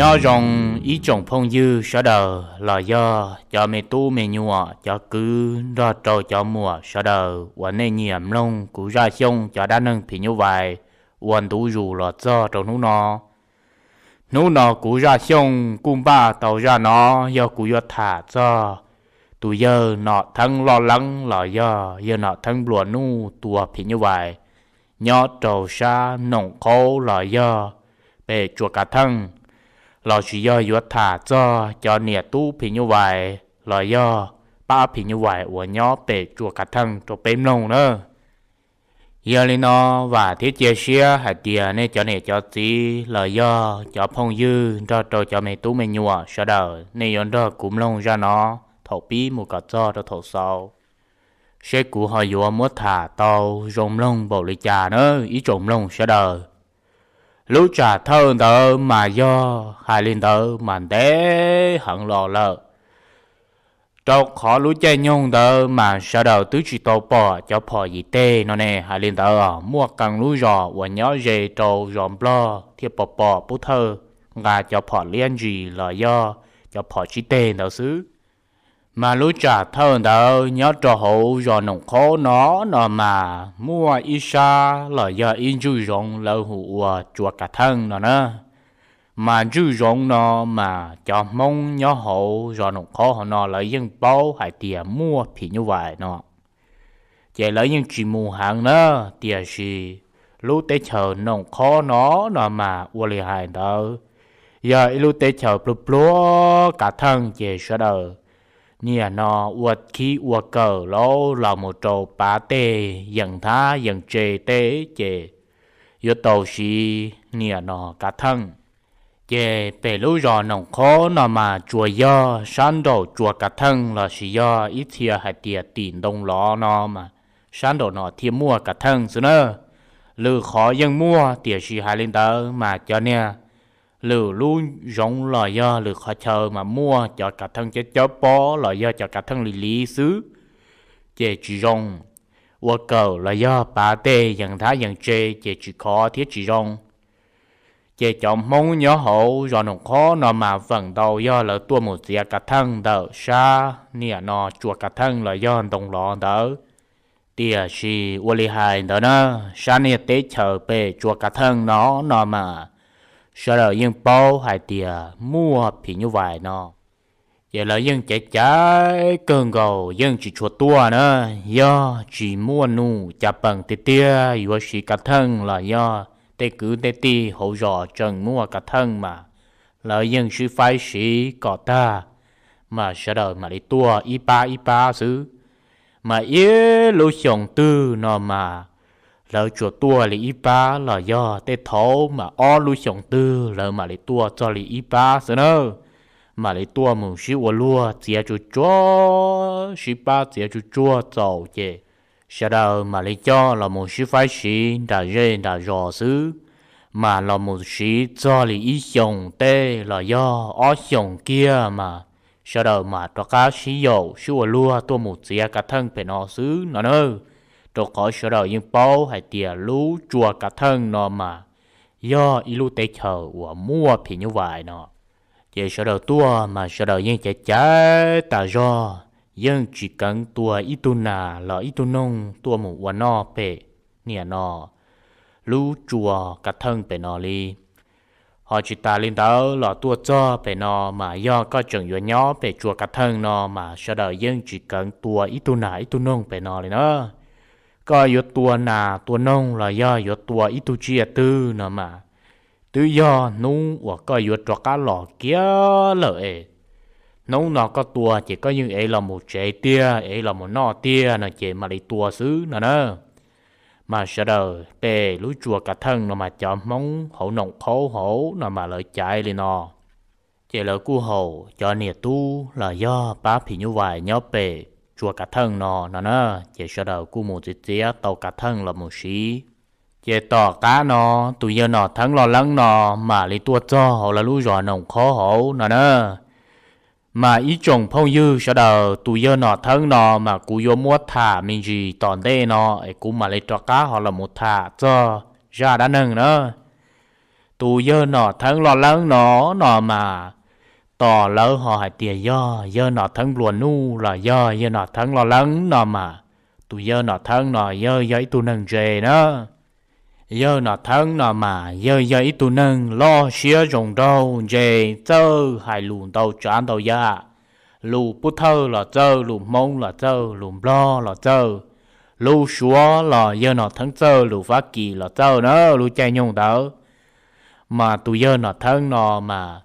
Nyob zoo ib tsoom phooj ywg sawv daws los yog cov me tub me nyuam, cov kwv nrog rau cov muam sawv daws uas nej nyiam mloog kuv Zaj Xyooj cov dab neeg phim nyuj vais uas ntuv zus los txog rau hnub no. Hnub no kuv Zaj Xyooj kuj npaj tau zaj no, yog kuv yuav tham txog tus yawg Nom Theeb Loj Leeb los yog yawg Nom Theeb Nplua Nuj tua phim nyuj vais nyob rau sab Noom Qhaub los yog pem Tsua Kav Theej, lossis yog yuav tham txog cov niam tub phim nyuj vais los yog pab phim nyuj vais uas nyob pem Tsua Kav Theej rau peb mloog na. Yog li no, vam thiab cia siab hais tias nej cov niam cov txiv los yog cov phooj ywg nrog rau cov me tub me nyuam sawv daws nej yuav nrog kuv mloog zaj no thaum pib mus kom txog rau thaum xaus, seb kuv ho yuav muab tham tau zoo mloog npaum li cas na ib tsoom mloog sawv daws. Lub tsam thawj ntawd mas yog hais li ntawd mas ntev heev los lawm, rau qhov lub caij nyoog ntawd mas sawv daws twb tsis tau pom cov phom yim teg no ne. Hais li ntawd muaj qee lub zos uas nyob ze rau zos Nplog thiaj pom pom pub thawj nqa cov phom liab ntsis los yog cov phom tsib teg ntawd xwb. Mas lub tsam thawj ntawd nyob rau hauv zos Noom Qhaub no no mas muaj ib sab los yog ib ntswj zoov lawv hu ua Tsua Kav Theej no na. Mas ntswj zoov no mas cov Hmoob nyob hauv zos Noom Qhaub hauv no lawv yeej paub hais tias muaj phim nyuj vais no, ces lawv yeej tsis mus heev na. Tiam sis lub teb chaws Noom Qhaub no no mas ua li hais ntawd yog ib lub teb chaws pluag pluag kav theej, ces sawv daws niam no ua khib ua kawm lauj los mus rau pav tej yeem nthab yeem tse tej, ces yuav tau siv niam no kav theej. Ces pem lub zos Noom Qhaub no mas tsuas yog sab nraum Tsua Kav Theej lossis yog ib txhia hais tias tim Ntoo Lov no mas sab nraum no thiaj muaj kav theej xwb na. Lwm qhov yeej muaj, tiam sis hais li ntawd mas cov niag lwm lub zoov los yog lwm qhov chaw mas muaj cov kav theej cawb cawb pob los yog cov kav theej lis lis xwb, ces tsis zoo. Ua kawm los yog pav tej yeem nthab yeem tse ces tsis khov thiab tsis zoo. Ces cov Hmoob nyob hauv zos Noom Qhob no mas feem ntau yog lawv tuaj mus txiav kav theej ntawm sab niam no Tsua Kav Theej los yog Ntoo Lov ntawd. Tiam sis ua li hais ntawd na, sab niag teb chaws pem Tsua Kav Theej no no mas sawv daws yeej paub hais tias muaj phim nyuj vais no. Ces lawv yeej caiv caiv kawg nkaus yeej tsis tshua tuaj na. Yog tsis muaj num cas peem tiag tiag yuav siv kav theej los yog tej kwv tej tij hauv zos tseem muaj kav theej mas lawv yeej sib faib siv kom tag, mas sawv daws mam li tuaj ib pab ib pab xwb. Mas ib lub xyoo twg no mas lawv tsuas tuaj li ib pab los yog tej thaum mas ob lub xyoo twg lawv mam li tuaj txog li ib pab xwb na. Mam li tuaj mus sib ua luag txiav tsuj tsuag, sib pab txiav tsuj tsuag txaus ces sawv daws mam li coj los mus sib faib siv nram zej nram zos xwb. Mas los mus siv txog li ib xyoos tej los yog ob xyoos kiag mas sawv daws mam rov qab sib yaum sib ua luag tuaj mus txiav kav theej pem no xwb no na. Rau qhov sawv daws yeej paub hais tias lub Tsua Kav Theej no mas yog ib lub teb chaws uas muaj phim nyuj vais no. Ces sawv daws tuaj mas sawv daws yeej caiv caiv tas zog, yeej tsis keev tua ib tug nas los ib tug noog tuaj mus ua noj pem niam no lub Tsua Kav Theej pem no li. Ho tsis tas li ntawd los tuaj txog pem no mas yog koj tseem yuav nyob pem Tsua Kav Theej no mas sawv daws yeej tsis keev tua ib tug nas ib tug noog pem no li na. Koj yuav tua nas tua noog los yog yuav tua ib tug tsiaj twg no mas twb yog hnub uas koj yuav rov qab los kiag lawm es hnub no koj tua ces koj yeej ev los mus tsev tiag, ev los mus noj tiag no ces mam li tua xwb no na. Mas sawv daws pem lub Tsua Kav Theej no mas cov Hmoob hauv Noom Qhaub hauv no mas lawv caiv li no. Ces lawv kuj haum cov niam tub los yog pab phim nyuj vais nyob pem Tsua Kav Theej no no na. Ces sawv daws kuj mus txiav txiav tau kav theej los mus siv. Ces tom qab no tus yawg Nom Theeb Loj Leeb no mam li tuaj txog hauv lawv lub zos Noom Qhaub hauv no na. Mas ib tsoom phooj ywg sawv daws, tus yawg Nom Theeb no mas kuv yuav muab tham me ntsis tom ntej no es kuv mam li rov qab ho los mus tham txog zaj dab neeg na. tus yawg Nom Theeb Loj Leeb no no mas, tos lawv ho hais tias yog yawg Nom Theeb Nplua Nuj los yog yawg Nom Theeb Loj Leeb no mas, tus yawg Nom Theeb no yawg yog ib tug neeg ntse na. Yawg Nom Theeb no mas yawg yog ib tug neeg loj siab zoo nraug ntse, txawj hais lus ntau tsav ntau yam, lus Pub Thawj los txawj, lus Hmoob los txawj, lus Nplog los txawj, lus Suav los yawg Nom Theeb txawj, lus Fab Kis los txawj na lub caij nyoog ntawd. Mas tus yawg Nom Theeb no mas,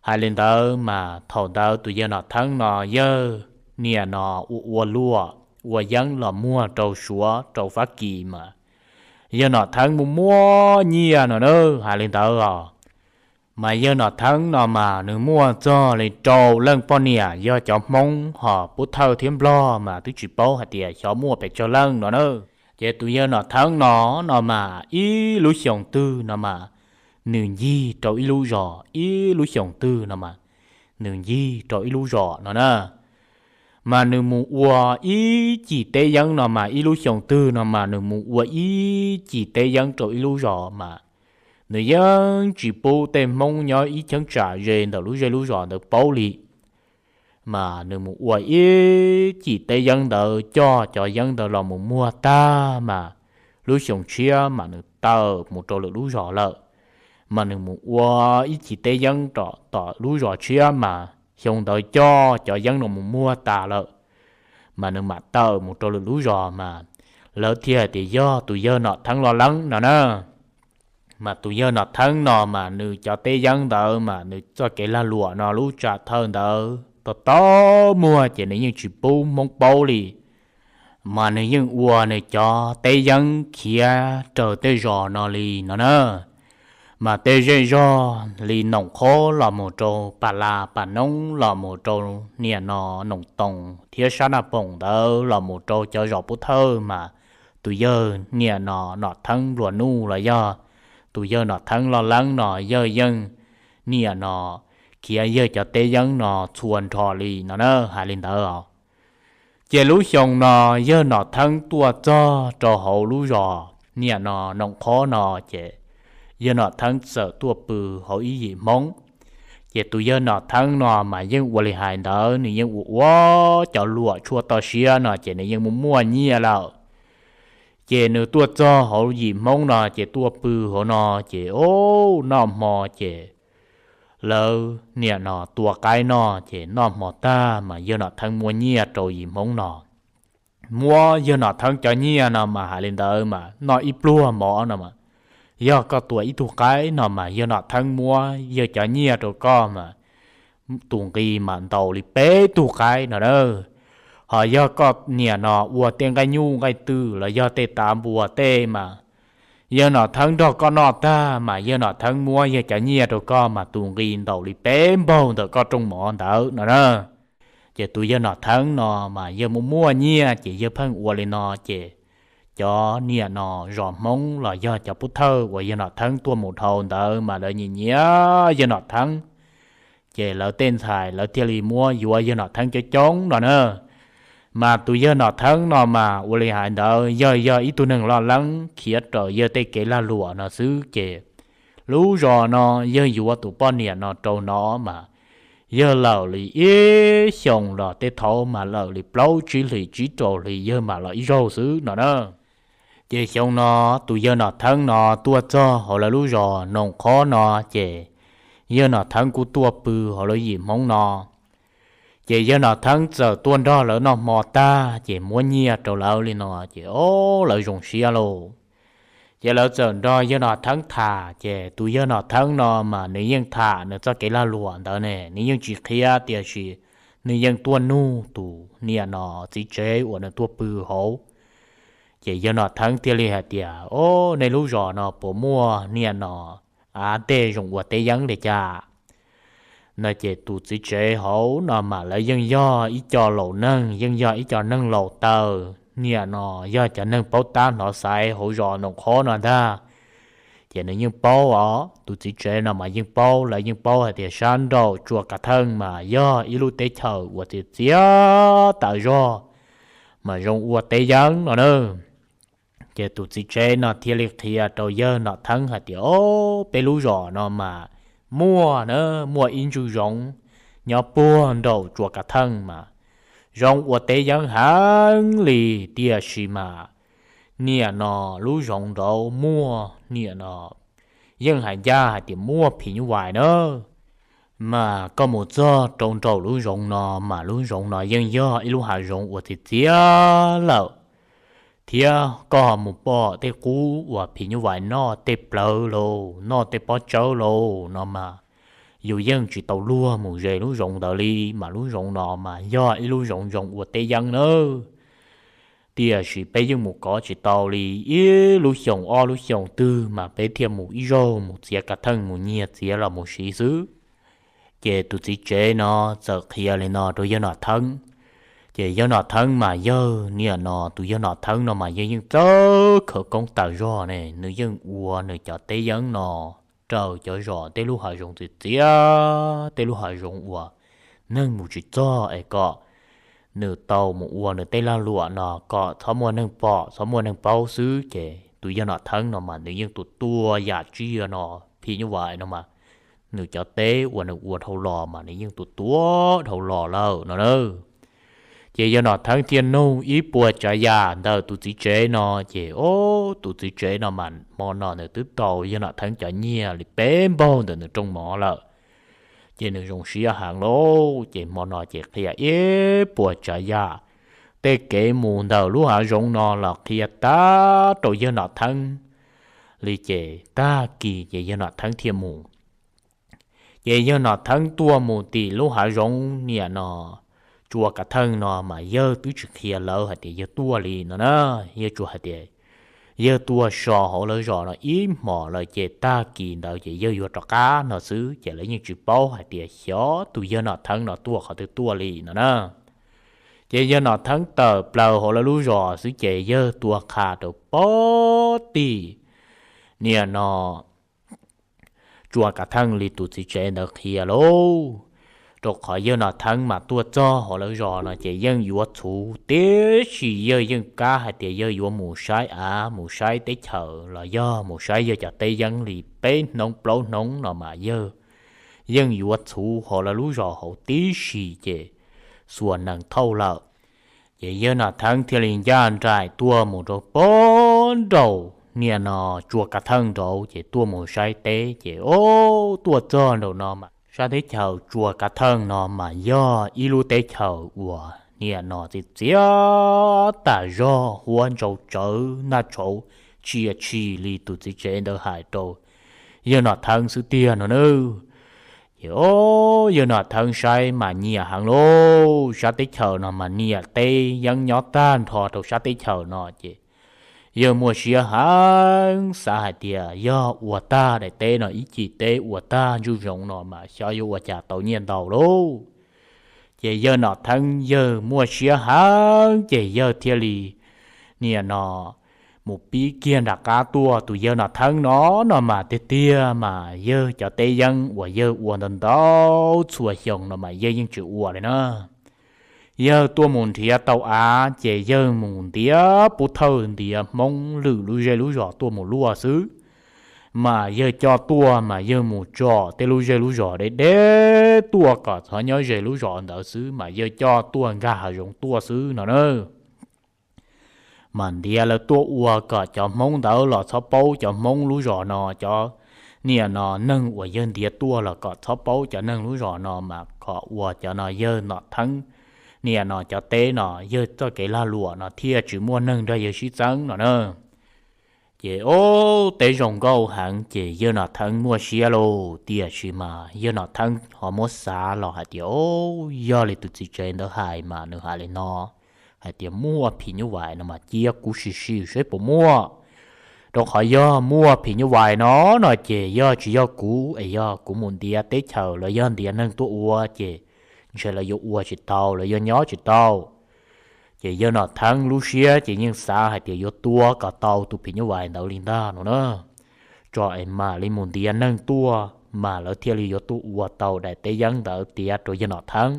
hais li ntawd mas thaum ntawd tus yawg Nom Theeb no yawg niam no ua ua luaj ua yeeb los muag rau Suav rau Fab Kis mas, yawg Nom Theeb muaj muaj nyiaj no na, hais li ntawd os. Mas yawg Nom Theeb no mas nws muaj txog li rau leej poj niam yog cov Hmoob, ho Pub Thawj thiab Nplog mas twb tsis paub hais tias xyov muaj pes tsawg leej no na. Ces tus yawg Nom Theeb no no mas ib lub xyoos twg no mas nws ncig rau ib lub zos, ib lub xyoos twg no mas nws ncig rau ib lub zos no na. Mas nws mus ua ib cim teb yeeb no mas ib lub xyoos twg no mas nws mus ua ib cim teb yeeb rau ib lub zos mas nws yeej tsis pub tej Hmoob nyob ib cheeb tsam ze ntawm lub zej lub zos ntawd paub li. Mas nws mus ua ib cim teb yeeb ntawd, coj cov yeeb ntawd los mus muag tag mas lub xyoo tshiab mas nws tawm mus rau lwm lub zos lawm. Mas nws mus ua ib cim teb yeeb rau tom lub zos tshiab mas xyoo ntawd coj cov yeeb no mus muag tas lawm, mas nws mam tawm mus rau lwm lub zos mas lawv thiaj hais tias yog tus yawg Nom Theeb Loj Leeb no na. Mas tus yawg Nom Theeb no mas nws cov teb yeeb ntawd mas nws txoj kev lag luam no lub tsam thawj ntawd tau tau muag ces nws yeej tsis pub Hmoob paub li. Mas nws yeej ua nws cov teb yeeb khiav raws tej zos no li no na. Mas tej zej zog li Noom Qhob los mus rau Pas Las Pas Noob los mus rau niam no Noom Toos thiab sab Naj Poom ntawd los mus rau cov zos Pub Thawj mas tus yawg niam no Nom Theeb Nplua Nuj los yog tus yawg Nom Theeb Loj Leeb no yawg yeej niam no khiav yawg cov teb yeeb no txhua nrho li no na, hais li ntawd os. Ces lub xyoo no yawg Nom Theeb tuaj txog rau hauv lub zos niam no Noom Qhob no ces yawg Nom Theeb txawm tuaj pw hauv ib yim Hmoob. Ces tus yawg Nom Theeb no mas yeej ua li hais ntawd, nws yeej ua ua cov luam tshuaj toj siab no ces nws yeej muaj muaj nyiaj lawm. Ces nws tuaj txog hauv yim Hmoob no ces tuaj pw hauv no ces o, noj hmo ces lawv niam no tua qaib noj ces noj hmo tag mas yawg Nom Theeb muab nyiaj rau yim Hmoob no. Muab yawg Nom Theeb cov nyiaj no mas hais li ntawd mas noj ib pluag mov no mas, yog koj tua ib tug qaib no mas yawg Nom Theeb muab yawg cov nyiaj rau koj mas tus nqi mas ntaus li peb tug qaib no na. Ho yog koj niam no ua tej nqaij nyuj nqaij twm los yog tej tav npua tej mas yawg Nom Theeb nrog koj noj tag mas yawg Nom Theeb muab yawg cov nyiaj rau koj mas tus nqi ntaus li peb npaug ntawm koj rooj mov ntawd no na. Ces tus yawg Nom Theeb no mas yawg muaj muaj nyiaj ces yawg pheej ua li no ces cov niam no zos Hmoob los yog cov pub thawj uas yawg Nom Theeb tuaj mus dhau ntawd mas lawv nyiam nyiam yawg Nom Theeb. Ces lawv tej ntxhais lawv thiaj li muab yuav yawg Nom Theeb coob coob no na. Mas tus yawg Nom Theeb no mas ua li hais ntawd yawg yog ib tug neeg loj leeb khiav raws yawg tej kev lag luam no xwb ces lub zos no yawg yuav tus poj niam no rau no mas yawg lawm li ib xyoos los tej thaum mas lawm li plaub tsib hlis tsib rau hlis yawg mam los ib zaug xwb no na. Ces xyoo no tus yawg Nom Theeb no tuaj txog hauv lawv lub zos Noom Qhob no ces yawg Nom Theeb kuj tuaj pw hauv lawv yim Hmoob no. Ces yawg Nom Theeb txawm tuaj nrog lawv noj hmo tag ces muab nyiaj rau lawv li no ces o, lawv zoo siab lauj. Ces lawv txawm nrog yawg Nom Theeb tham ces tus yawg Nom Theeb no mas nws yeej tham nws txoj kev lag luam ntawd ne, nws yeej tsis qhia tiam sis nws yeej tuaj nug tus niam no txiv tsev uas nws tuaj pw hauv. Ces yawg Nom Theeb thiaj li hais tias, o, nej lub zos no puas muaj niam no av ntej zoo ua teb yeeb li cas? No ces tus txiv tsev hauv no mas lawv yeej yog ib co laus neeg, yeej yog ib co neeg laus taw, niam no yog cov neeg paub tab hnov xaiv hauv zos Noom Qhob no ntag. Ces nws yeej paub os, tus txiv tsev no mas yeej paub, lawv yeej paub hais tias sab nraum Tsua Kav Theej mas yog ib lub teb chaws uas txias txias tas zog mas zoo ua teb yeeb no na. Ces tus txiv tsev no thiaj li qhia rau yawg Nom Theeb hais tias, O, peb lub zos no mas muaj na, muaj ib ntsuj zoov nyob puag nraum Tsua Kav Theej mas zoo ua teb yeeb heev li, tiam sis mas niam no lub zoov nraud muaj niam no yeej hais ncaj hais tias muaj phim nyuj vais na. Mas koj mus txog rau nraum lub zoov no mas lub zoov no yeej yog ib lub hav zoov uas txias txias lawm, thiab koj mus pom tej qub uas phim nyuj vais noj tej plawv lauj, noj tej pob tsawb lauj no mas yus yeej tsis tau luag mus ze lub zoov ntawd li. Mas lub zoov no mas yog ib lub zoov zoo ua teb yeeb nawb, tiam sis peb yeej mus kov tsis tau li. Ib lub xyoos ob lub xyoos twg mas peb thiaj mus ib zaug, mus txiav kav theej, mus nyiag txiav los mus siv xwb. Ces tus txiv tsev no txawm qhia li no rau yawg Nom Theeb. Ces yawg Nom Theeb mas yawg niam no, tus yawg Nom Theeb no mas yawg yeej txawj khawv koob tas zog ne, nws yeej ua nws cov teb yeeb no raws cov zos tej lub hav zoov txias txias, tej lub hav zoov uas neeg mus tsis txog es kom nws tau mus ua nws tej lag luam no kom txhob muaj neeg pom, txhob muaj neeg paub xwb. Ces tus yawg Nom Theeb no mas nws yeej tua tua yam tsiaj no, phim nyuj vais no mas nws cov teb uas nws ua dhau los mas nws yeej tua tua dhau los lawm no na. Ces yawg Nom Theeb thiaj nug ib puas tsav yam ntawm tus txiv tsev no, ces o, tus txiv tsev no mas hmo no nws twb tau yawg Nom Theeb cov nyiaj li peb npaug ntawm nws rooj mov lawm. Ces nws zoo siab heev lauj, ces hmo no ces qhia ib puas tsav yam, tej kev mus ntawm lub hav zoov no los qhia tag rau yawg Nom Theeb li. Ces tag kis ces yawg Nom Theeb thiaj mus. Ces yawg Nom Theeb tuaj mus tim lub hav zoov niam no Tsua Kav Theej no mas yawg twb tsis qhia lawv hais tias yawg tuaj li no na. Yawg tsuas hais tias yawg tuaj so hauv lawv zos no ib hmos lawm, ces tag kis ntawd ces yawg yuav rov qab no xwb, ces lawv yeej tsis paub hais tias xyov tus yawg Nom Theeb no tuaj qhov twg tuaj li no na. Ces yawg Nom Theeb tawm plaws hauv lawv lub zos xwb ces yawg tua qha rau pem tim niam no Tsua Kav Theej li tus txiv tsev ntawd qhia lauj. Rau qhov yawg Nom Theeb mas tuaj txog hauv lawv zos no ces yeej yuav txhuv tib si, yawg yeej kab hais tias yawg yuav mus saib av, mus saib teb chaws los yog mus saib yawg cov teb yeeb li peb hnub plaub hnub no mas yawg yeej yuav txhuv hauv lawv lub zos hauv tib si ces xuas nees thauj lawm. Ces yawg Nom Theeb thiaj li ncaj nraim tuaj mus rau pem nraum niam no Tsua Kav Theej nraud, ces tuaj mus saib teb, ces o, tuaj txog nraum no mas sab teb chaws Tsua Kav Theej no mas yog ib lub teb chaws uas niam no txias txias tas zog, huab ntsau tsawv, naj tshauv tsia tshis li tus txiv tsev ntawd hais rau yawg Nom Theeb xwb tiag no na. Ces o, yawg Nom Theeb saib mas nyiam heev lauj, sab teb chaws no mas niam teb yeeb nyob tag nrho rau sab teb chaws no, ces yawg muaj siab heev, xav hais tias yog ua tag daim teb no ib cim teb, ua tag ntsuj zoov no mas xyov yuav ua cas tau nyiaj ntau lauj. Ces yawg Nom Theeb yawg muaj siab heev, ces yawg thiaj li niam no mus pib kiag nram qab tuaj. Tus yawg Nom Theeb no no mas tiag tiag mas yawg cov teb yeeb uas yawg ua ntau ntau txhua xyoo no mas yawg yeej tsis ua li na. Yawg tuaj mus nrhiav tau av ces yawg mus ntiav pub thawj ntiav Hmoob lwm lub zej lub zos tuaj mus luaj xwb. Mas yawg coj tuaj mas yawg mus tsom tej lub zej lub zos deb deb tuaj kom txhob nyob ze lub zos ntawd xwb, mas yawg coj tuaj nkag hav zoov tuaj xwb no na. Mas ntiav lawv tuaj ua kom cov Hmoob ntawd los txhob paub cov Hmoob lub zos no, cov niam no neeg uas yawg ntiav tuaj los kom txhob paub cov neeg lub zos no, mas kom ua cov no yawg Nom Theeb niam no cov teb no yawg txoj kev lag luam no thiaj tsis muaj neeg nrog yawg sib txeeb no na. Ces o, teb zoo nkauj heev ces yawg Nom Theeb muaj siab lauj. Tiam sis mas yawg Nom Theeb ho muab xav los hais tias, o, yog li tus txiv tsev ntawd hais mas nws hais li no, hais tias muaj phim nyuj vais no mas cia kuv sim sim seb puas muaj. Rau qhov yog muaj phim nyuj vais no no ces yog tsis yog kuv es yog kuv mus ntiav teb chaws los yog ntiav neeg tuaj ua ces ntshe lawv yuav ua tsis tau, lawv yuav nyob tsis tau. Ces yawg Nom Theeb lub siab ces yeej xav hais tias yuav tua kom tau tus phim nyuj vais ntawd li ntag no na, tso es mam li mus ntiav neeg tuaj, mas lawv thiaj li yuav tuaj ua tau daim teb yeeb ntawd tiav rau yawg Nom Theeb.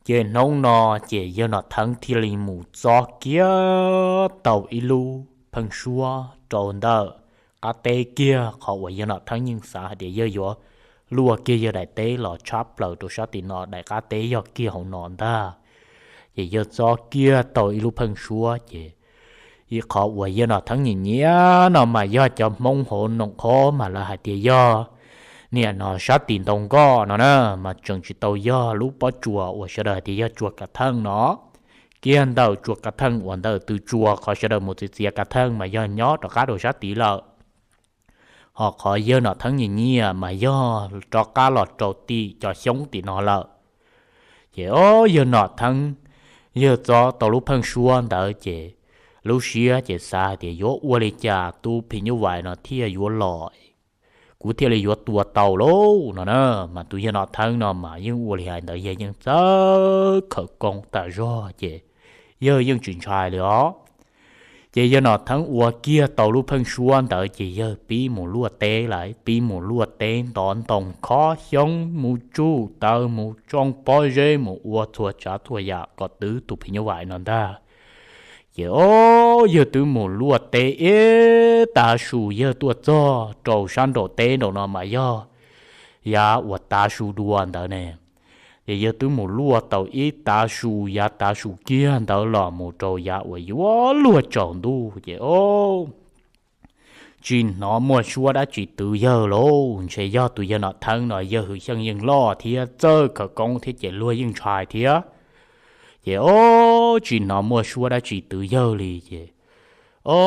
Ces hnub no ces yawg Nom Theeb thiaj li mus txob kiag tau ib lub pheeb suab rau ntawm qab teb kiag, qhov uas yawg Nom Theeb yeej xav hais tias yawg yuav luaj kiag yawg daim teb los tshab plaws rau sab tim no, daim qab teb yog kiag hauv no ntag. Ces yawg txob kiag tau ib lub pheeb suab ces ib qhov uas yawg Nom Theeb nyiam nyiam no mas yog cov Hmoob hauv Noom Qhob mas lawv hais tias yog niam no sab tim ntoo nkoj no na, mas tseem tsis tau yog lub pob tsuas uas sawv daws hais tias yog tsuas kav theej no. Kiag ntawm tsuas kav theej uas ntawm tw tsua qhov sawv daws mus txiav txiav kav theej mas yog nyob rov qab rau sab tid lawm. Ho qhov yawg Nom Theeb nyiam nyiam mas yog rov qab los rau tim cov xyoob tim no lawm. Ces o, yawg Nom Theeb, yawg txob tau lub pheeb suab ntawd ces lub siab ces xav hais tias yuav ua li cas tus phim nyuj vais no thiaj yuav los, kuv thiaj li yuav tua tau lauj no na. Mas tus yawg Nom Theeb no mas yeej ua li hais ntawd, yawg yeej txawj khawv koob tas zog ces yawg yeej tsis ntshai li os. Ces yawg Nom Theeb ua kiag tau lub pheeb suab ntawd ces yawg pib mus luaj teb lawm, pib mus luaj teb ntov ntoo khob xyoob, mus tsuj taws, mus tsoo pob zeb, mus ua txhua tsav txhua yam kom twv tus phim nyuj vais no ntag. Ces o, yawg twb mus luaj teb ib tav su, yawg tuaj txog rau sab nraum teb nraum no mas yog yav uas tav su dua ntawd ne. Ces yawg twb mus luaj tau ib tav su, yav tav su kiag ntawd los mus rau yav uas yuav luag tsaus ntuj ces o, tsis hnov muaj suab dab tsi twv yawg lauj. Ntshe yog tus yawg Nom Theeb no yawg hwj xyeej yeej loj thiab txawj khawv koob thiab ces luag yeej ntshai thiab. Ces o, tsis hnov muaj suab dab tsi twv yawg li ces o,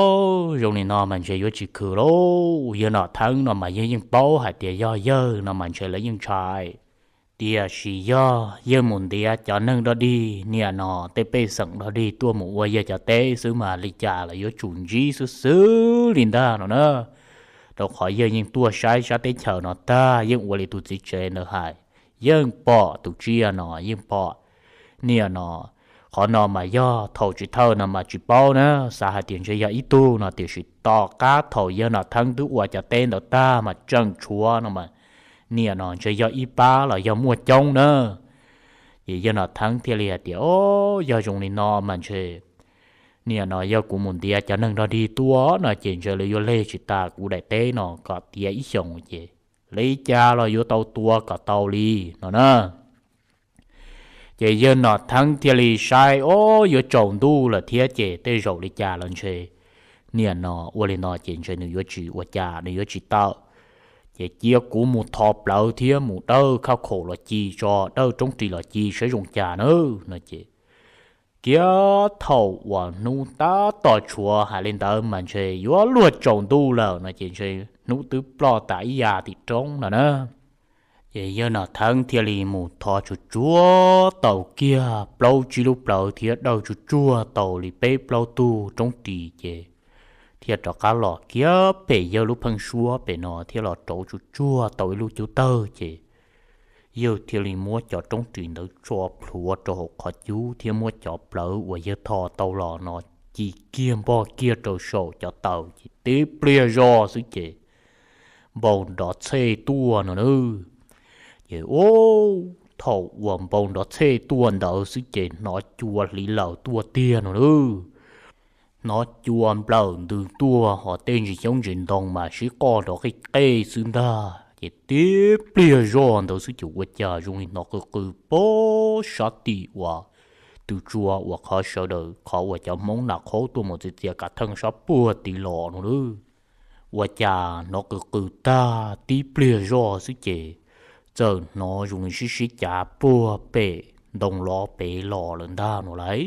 zoo li no mas ntshe yuav tsis khwv lauj. Yawg Nom Theeb no mas yawg yeej paub hais tias yog yawg no mas ntshe lawv yeej ntshai. Tiam sis yog yawg mus ntiav cov neeg dog dig niam no tej pej xeem dog dig tuaj mus ua yawg cov teb xwb mas li cas los yuav tsum ntsib xwb xwb li ntag no na. Rau qhov yawg yeej tuaj saib sab teb chaws no tag, yeej ua li tus txiv tsev ntawd hais, yeej pom tus tsiaj no, yeej pom niam no. Qhov no mas yog thaum tsis thawj no mas tsis paub na, xav hais tias ntshe yog ib tug no, tiam sis tom qab thaum yawg Nom Theeb twb ua cov teb ntawd tag mas tseem tshuav no mas niam no ntshe yog ib pab los yog muaj coob na. Ces yawg Nom Theeb thiaj li hais tias, o, yog zoo li no mas ntshe niam no yog kuv mus ntiav cov neeg dog dig tuaj no ces ntshe lawv yuav leg tsis tas kuv daim teb no kom tiav ib xyoos ces li cas los yuav tau tua kom tau li no na. Ces yawg Nom Theeb thiaj li saib, o, yuav tsaus ntuj lawm thiab ces tej zaum li cas los ntshe niam no ua li no ces ntshe nws yuav tsis ua cas, nws yuav tsis tawm. Ces cia kuv mus tho plawv thiab mus dawj khauj khaum los ci tso, dawj roob ris los ci saib zoo cas na no ces kiag thaum uas hnub tab tom tshuav hais li ntawd mas ntshe yuav luag tsaus ntuj lawm no ces ntshe hnub twb ploj tas ib yam tim roob no na. Ces yawg Nom Theeb thiaj li mus tho tsuag tsuag tau kiag plaub tsib lub plawv thiab dawj tsuag tsuag tau li peb plaub tug roob ris ces thiaj rov qab los kiag pem yawg lub pheeb suab pem no thiab los rauv tsuag tsuag tau ib lub cub tawg ces yawg thiaj li muab cov roob ris ntawd tso plhuav rau hauv qhov cub thiab muab cov plawv uas yawg tho tau los no ci kiag npog kiag rau saum cov taws ces tib pliag zoj xwb ces npau nrov txhej tuaj no na. Ces thaum uas npau nrov txhej tuaj ntawd xwb ces hnov cua hliv lawm tuaj tiag no na. Hnov cua nplawm ntws tuaj ho tej ntsis xyoob ntsis ntoo mas sib qoj nrov qij qej xwb ntag. Ces tib pliag zoj ntawd xwb ces ua cas zoo li hnov qw qw pog sab tim uas tw tsua uas qhov sawv daws qhov uas cov Hmoob Nam Qhaub tuaj mus txiav txiav kav theej sab puag tid los no na. Ua cas hnov qw qw tag tib pliag zoj xwb ces txawm hnov zoo li sib sib cav puag pem ntoo lov pem los lawm ntag no lauj.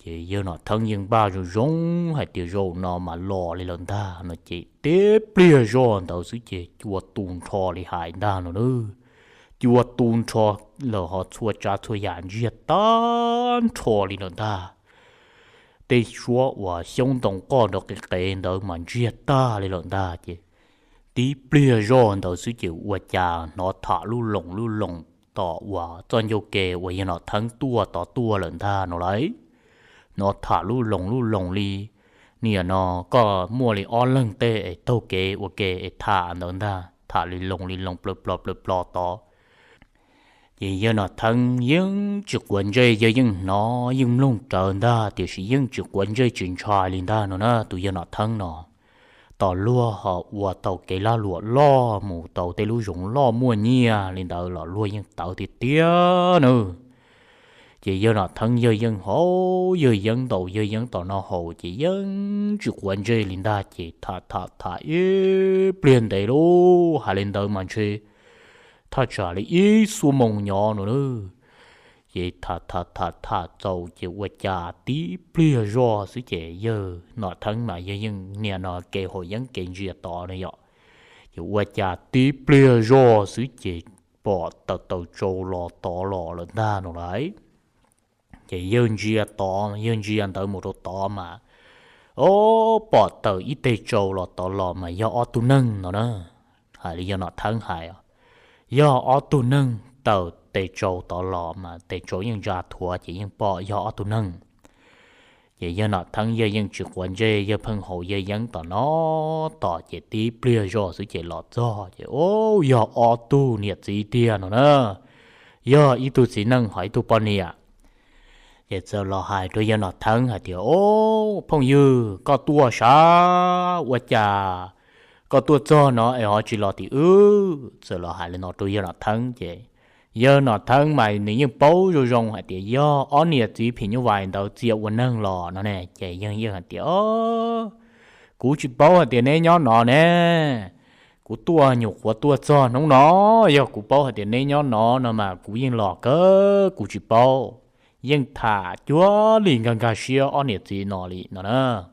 Ces yawg Nom Theeb yeej npaj zoo zoo hais tias zaum no mas los li lawm ntag no ces tib pliag zoj ntawd xwb ces cua tu nrho li hais ntag no na. Cua tu nrho lawm ho txhua tsav txhua yam ntsiag tag nrho li lawm ntag. Tej suab uas xyoob ntoo qoj nrov qev qev ntawd mas ntsiag tag li lawm ntag ces tib pliag zoj ntawd xwb ces ua cas hnov tham lub loos lub loos tom uas txoj ncauj ke uas yawg Nom Theeb tuaj tod tuaj lawm ntag no lauj. Hnov tham lub loos lub loos li niam no koj muaj li ob leeg tej es taug kev ua ke es tham ntawd ntag, tham li loos li loos plaws plos plaws plos tod. Ces yawg Nom Theeb yeej tsis quav ntsej, yawg yeej hnov yeej mloog rawv ntag, tiam sis yeej tsis quav ntsej tsis ntshai li ntag no na. Tus yawg Nom Theeb no tos luag ho ua tau kev lag luam loj mus tau tej lub zoov loj muaj nyiaj li ntawd los luag yeej tawv tiag tiag na. Ces yawg Nom Theeb yawg yeej haus yawg yeeb ntaus yawg yeeb tom no haus ces yeej tsis quav ntsej li ntag, ces tham tham tham ib pliag ntev lub hais li ntawd mas ntshe thaj tsam li ib xuab moos nyob no na. Ces tham tham tham tham txaus ces ua cas tib pliag zoj xwb ces yawg Nom Theeb mas yawg yeej niam no kev haus yeeb kev ntsia tod no yom, ces ua cas tib pliag zoj xwb ces pom taws taws tsau los tod los lawm ntag no lauj. Ces yawg ntsia tod, yawg ntsia ntawd mus rau tod mas, o, pom taws ib teg tsau los tod los mas yog ob tug neeg no na. Hais li yawg Nom Theeb hais, yog ob tug neeg taws tes tsau tod los mas tes tsau yeej ntsa thuav ces yeej pom yog ob tug neeg. Ces yawg Nom Theeb yawg yeej tsis quav ntsej, yawg pheej haus yawg yeeb tom no tos ces tib pliag zoj xwb ces los txog ces, o, yog ob tug niam txiv tiag no na, yog ib tug txiv neej ho ib tug poj niam. Ces txawm los hais rau yawg Nom Theeb hais tias, o, phooj ywg, koj tuaj sav ua cas koj tuaj txog no es ho tsis los tim wb? Txawm los hais li no rau yawg Nom Theeb ces yawg Nom Theeb mas nws yeej paub zoo zoo hais tias yog ob niam txiv phim nyuj vais ntawd txia ua neeg los no ne, ces yawg yeej hais tias, o, kuv tsis paub hais tias neb nyob no ne, kuv tuaj nyuam qhuav tuaj txog hnub no, yog kuv paub hais tias neb nyob no no mas kuv yeej los kawg, kuv tsis paub. Yeej tham cuag li nkag nkag siab ob niam txiv no li no na.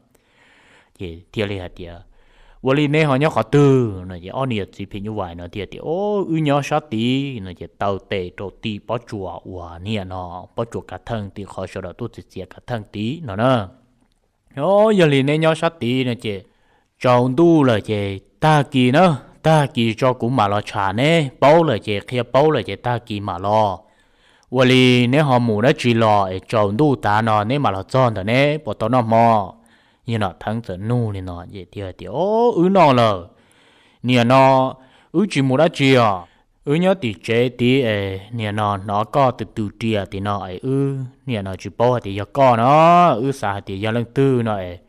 Ces thiaj li hais tias, ua li neb ho nyob qhov twg no ces ob niam txiv phim nyuj vais no thiaj tias, o, wb nyob sab tid no ces taw tes rau tim pob tsuas uas niam no, pob tsuas kav theej tim qhov sawv daws tuaj txiav txiav kav theej tid no na. O, yog li neb nyob sab tid no ces tsaus ntuj lawm ces tag kis na, tag kis tso kuv mam los tsham neb, paub lawm ces qhia paub lawm ces tag kis mam los. Ua li neb ho mus dab tsi los es tsaus ntuj tav no neb mam los txog ntawm neb puas tau noj hmo? Yawg Nom Theeb txawm nug li no ces thiaj tias, o, wb noj lawm. Niam no, wb tsis mus dab tsi os. Wb nyob tim tsev tid es niam no hnov koj tus tus riam tim no es wb niam no tsis paub hais tias yog koj no, wb xav hais tias yog leej twg no es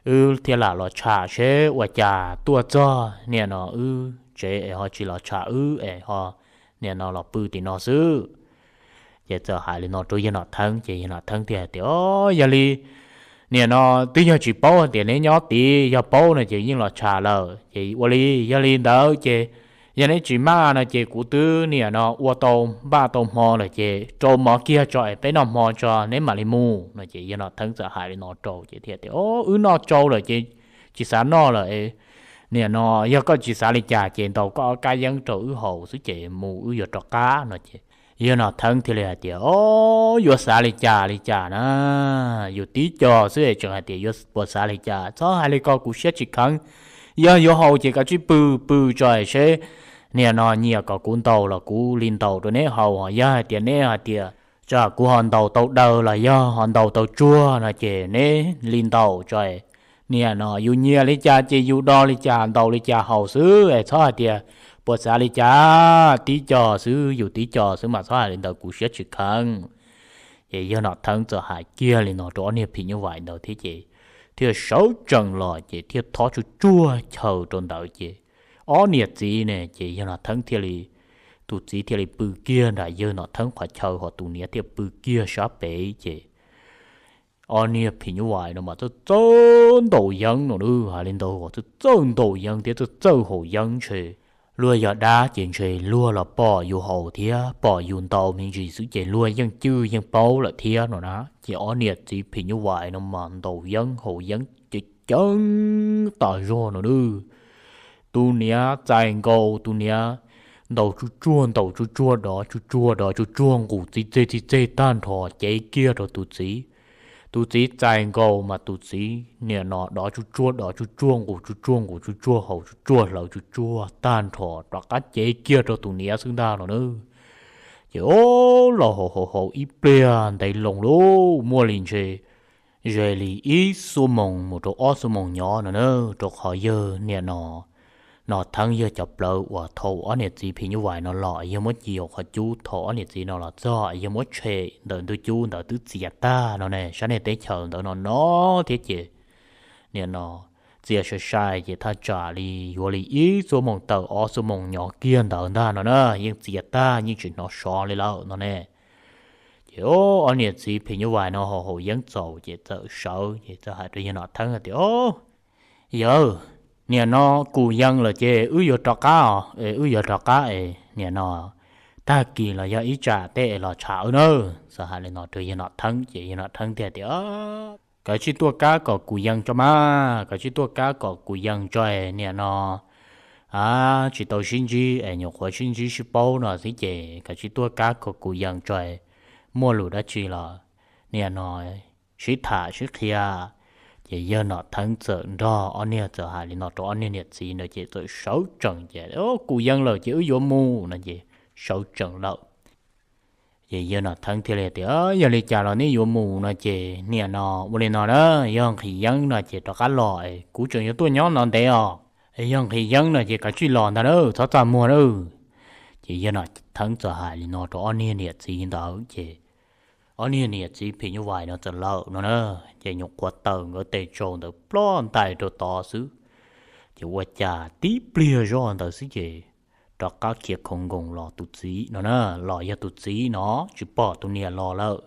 wb thiaj lam los tsham seb ua cas tuaj txog niam no wb tsev es ho tsis los tsham wb es ho niam no los pw tim no xwb. Ces txawm hais li no rau yawg Nom Theeb ces yawg Nom Theeb thiaj hais tias, o, yog li niam no twb yog tsis paub hais tias neb nyob tid, yog paub no ces yeej los tsham lawm. Ces ua li, yog li ntawd ces yog neb tsis maj no ces kuv twb niam no ua tau npaj tau hmo lawm ces rau mov kiag tso es peb noj hmo tso neb mam li mus no. Ces yawg Nom Theeb txawm hais li no rau ces thiaj tias, o, wb noj tsau lawm ces tsis xav noj lawm. Niam no yog koj tsis xav li cas ces ntaus koj ob kab yeeb rau wb haus xwb ces mus wb yuav rov qab no ces yawg Nom Theeb thiaj li hais tias, o, yuav xav li cas li cas na, yus tib co xwb es tseem hais tias yuav puas xav li cas, txhob hais li ko kuv siab tsis kheev. Yog yuav haus ces kav tsij pw, pw tso seb niam no nyiam kom kuv ntaus los kuv li ntaus rau neb haus, yog hais tias neb hais tias tsam kuv ho ntaus tau daws los yog ho ntaus tau tsuag no ces neb li ntaus tso. Niam no yus nyiam li cas ces yus do li cas ntaus li cas haus xwb es txhob hais tias puas xav li cas, tib co xwb, yus tib co xwb mas txhob hais li ntawd kuv siab tsis kheev. Ces yawg Nom Theeb txawm hais kiag li no rau ob niag phim nyuj vais ntawd thiab ces thiaj sawv tsees los ces thiaj thob tsuj tsuag chaw rau ntawd ces ob niam txiv ne ces yawg Nom Theeb thiaj li, tus txiv thiaj li pw kiag nram yawg Nom Theeb qhov chaw ho tus niam thiaj pw kiag sab pem ces ob niag phim nyuj vais no mas txawj txawj ntaus yeeb no na, hais li ntawd txawj txawj ntaus yeeb thiab txawj txawj haus yeeb ntshe luag yog dab ces ntshe luag los pom yus haus thiab pom yus ntaus me ntsis xwb ces luag yeej cwj yeej paub lawm thiab no na. Ces ob niam txiv phim nyuj vais no mas ntaus yeeb haus yeeb ceev ceev tas zog no na. Tus niam txais nkaus tus niam ntaus tsuj tsuag ntaus tsuj tsuag dov tsuj tsuag dov tsuj tsuag nqus txi txeg txi txeg tag nrho cev kiag rau tus txiv. Tus txiv txais nkaus mas tus txiv niam no dov tsuj tsuag dov tsuj tsuag nqus tsuj tsuag nqus tsuj tsuag haus tsuj tsuag hlawv tsuj tsuag tag nrho rov qab cev kiag rau tus niam xwb ntag no na. Ces o, los haus haus haus ib pliag ntev loo lauj, muaj li ntshe ze li ib xuab moos mus rau ob xuab moos nyob no na, rau qhov yawg niam no Nom Theeb yog cov plawv uas thaum ob niam txiv phim nyuj vais no los yog muab ci hauv qhov cub, thaum ob niam txiv no los txog yog muab tshem ntawm ntug cub ntawd twb txias tag no ne. Sab niag teb chaws ntawd no no thiab ces nim no txias sai sai ces thaj tsam li yuav li ib xuab moos tawm ob xuab moos nyov kiag ntawd ntag no na, yeej txias tag yeej tsis hnov sov li lawm no ne. Ces ob niam txiv phim nyuj vais no haus haus yeeb txaus ces txawm sawv ces txawm hais rau yawg Nom Theeb hais tias, Yawg, nim no kuv yees lawm ces wb yuav rov qab os, es wb yuav rov qab es nim no tag kis los yog ib tsam tej es los tsham wb nawb. Txawm hais li no rau yawg Nom Theeb ces yawg Nom Theeb thiaj tias, Kav tsij tuaj kab kom kuv yees tso mas, kav tsij tuaj kab kom kuv yees tso es nim no a, tsis tau sib ntsib es nyuam qhuav sib ntsib sib paub no xwb ces kav tsij tuaj kab kom kuv yees tso es muaj lus dab tsi los nim no sib tham sib qhia. Ces yawg Nom Theeb txawm nrog ob niag txawm hais li no rau ob niag niam txiv ntawd ces txawm sawv tsees ces, Kuv yees lawm ces wb yuav mus no ces sawv tsees lawm. Ces yawg Nom Theeb thiaj li tias, Yog li cas los neb yuav mus no ces nim no ua li no na, yog nqhis yeeb no ces rov qab los, kuv tseem yuav tuaj nyob no ntev os. Yog nqhis yeeb no ces kav tsij los ntag na, txhob txaj muag na. Ces yawg Nom Theeb txawm hais li no rau ob niag niam txiv ntawd ces ob niag niam txiv phim nyuj vais no txawm lawm no na, ces nyuam qhuav taws nkawd tes tsau ntawd ploj ntais rau tod xwb. Ces ua cas tib pliag zoj ntawd xwb ces rov qab khiav khoov nkoos los tus txiv no na, los yog tus txiv no tsis pom tus niam los lawm.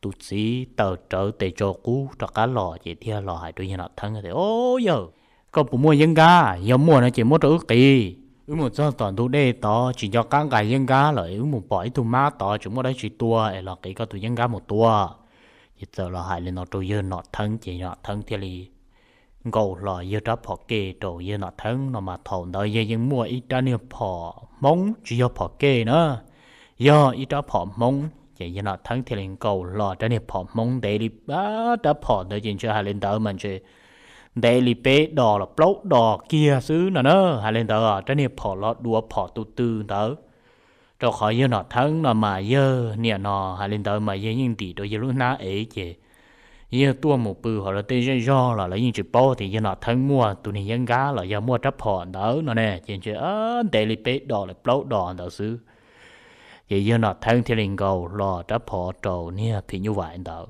Tus txiv taws rawv tes tsau qub rov qab los ces thiaj los hais rau yawg Nom Theeb tias, Au yawg, koj puas muaj yeeb nkab? Yog muaj no ces muab rau wb qiv, wb mus txog tom ntug dej tod tsis nco qab nqa yeeb nkab lawm, wb mus pom ib tug mab tod tseem muaj dab tsi tua es los qiv koj tus yeeb nkab mus tua. Ces txawm los hais li no rau yawg Nom Theeb ces Nom Theeb thiaj li nkaus hlo yawg rab phom ke rau yawg Nom Theeb no mas thaum ntawd yawg yeej muaj ib rab niag phom Hmoob tsis yog phom ke na, yog ib rab phom Hmoob ces yawg Nom Theeb thiaj li nkaus hlo rab niag phom Hmoob ntev li, rab phom ntawd ces ntshe hais li ntawd mas ntshe ntev li peb dos los plaub dos kiag xwb no na, hais li ntawd rab niag phom los dua phom tus tw ntawd. Rau qhov yawg Nom Theeb no mas yawg nim no hais li ntawd mas yawg yeej ntim rau yawg lub hnab ev ces yawg tuaj mus pw hauv lawv tej zej zog los lawv yeej tsis paub tias yawg Nom Theeb muaj tus niag yeeb nkab los yog muaj rab phom ntawd no ne, ces ntshe ntev li peb dos los plaub dos ntawd xwb. Ces yawg Nom Theeb thiaj li nkaus hlo rab phom rau niag phim nyuj vais ntawd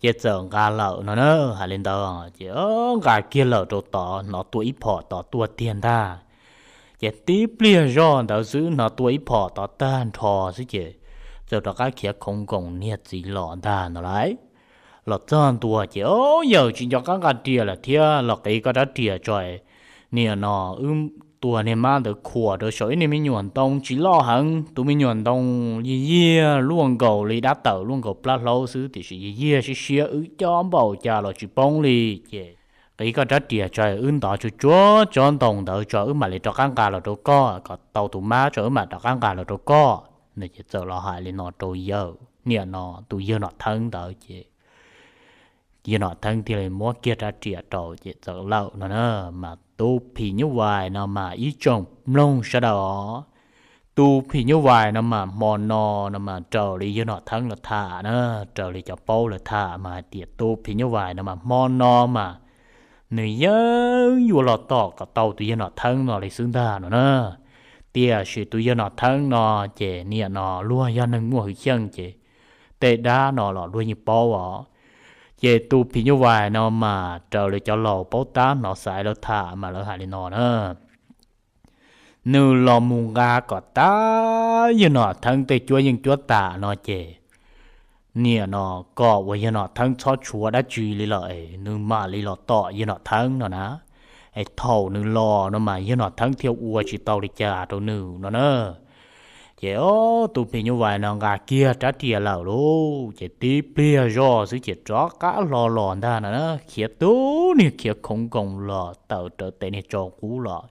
ces txawm nqa lawm no na, hais li ntawd ces nqa kiag lawm rau tod hnov tua ib phom tod tuaj tiag ntag. Ces tib pliag zoj ntawd xwb hnov tua ib phom tod tag nrho xwb ces txawm rov qab khiav khoov nkoos niag txiv los ntag no lauj. Los txog ntua ces, Au yawg, tsis nco qab nqa riam lawm thiab, los qiv koj rab riam tso, nim no wb tua niag mab ntawd khuam rau saum ib niag me nyuam ntoo tsis loj heev, tus me nyuam ntoo yiag yiag luaj nkaus li dab tawm luaj nkaus plab hlaub xwb tiam sis yiag yiag siab siab wb cob npaum cas los tsis poob li. Ces qiv koj rab riam tso wb ntov tsuag tsuag tsob ntoo ntawd tso wb mam li rov qab nqa los rau koj, kom tau tus mab tso wb mam rov qab nqa los rau koj no. Ces txawm los hais li no rau yawg, nim no tus yawg Nom Theeb ntawd ces yawg Nom Theeb thiaj li muab kiag rab riam rau ces txawm lawm no na. Mas tus phim nyuj vais no mas ib tsoom mloog sawv daws os, tus phim nyuj vais no mas hmo no no mas raws li yawg Nom Theeb lawv tham na, raws li cov paub lawv tham mas hais tias tus phim nyuj vais no mas hmo no mas nws yeej yuav los tom kom tau tus yawg Nom Theeb no li xwb ntag no na. Tiam sis tus yawg Nom Theeb no ces nim no luag yog neeg muaj hwj chim ces tej dab no los luag yeej paub os. Ces tus phim nyuj vais no mas raws li cov laus paub tab hnov xaiv lawv tham mas lawv hais li no na, nws los mus nqa kom tag yawg Nom Theeb tej cuab yeej cuab tam no ces nim no kom uas yawg Nom Theeb txhob tshuav dab tsi li lawm es nws mam li los tom yawg Nom Theeb no na. Es thaum nws los no mas yawg Nom Theeb thiaj ua tsis tau li cas rau nws no na. Ces tus phim nyuj vais no nqa kiag rab riam lawm lauj, ces tib pliag zoj xwb ces rov qab hlo los ntag no na, khiav tus niag khiav khoov nkoos los tawm rawv tes niag tsau qub los.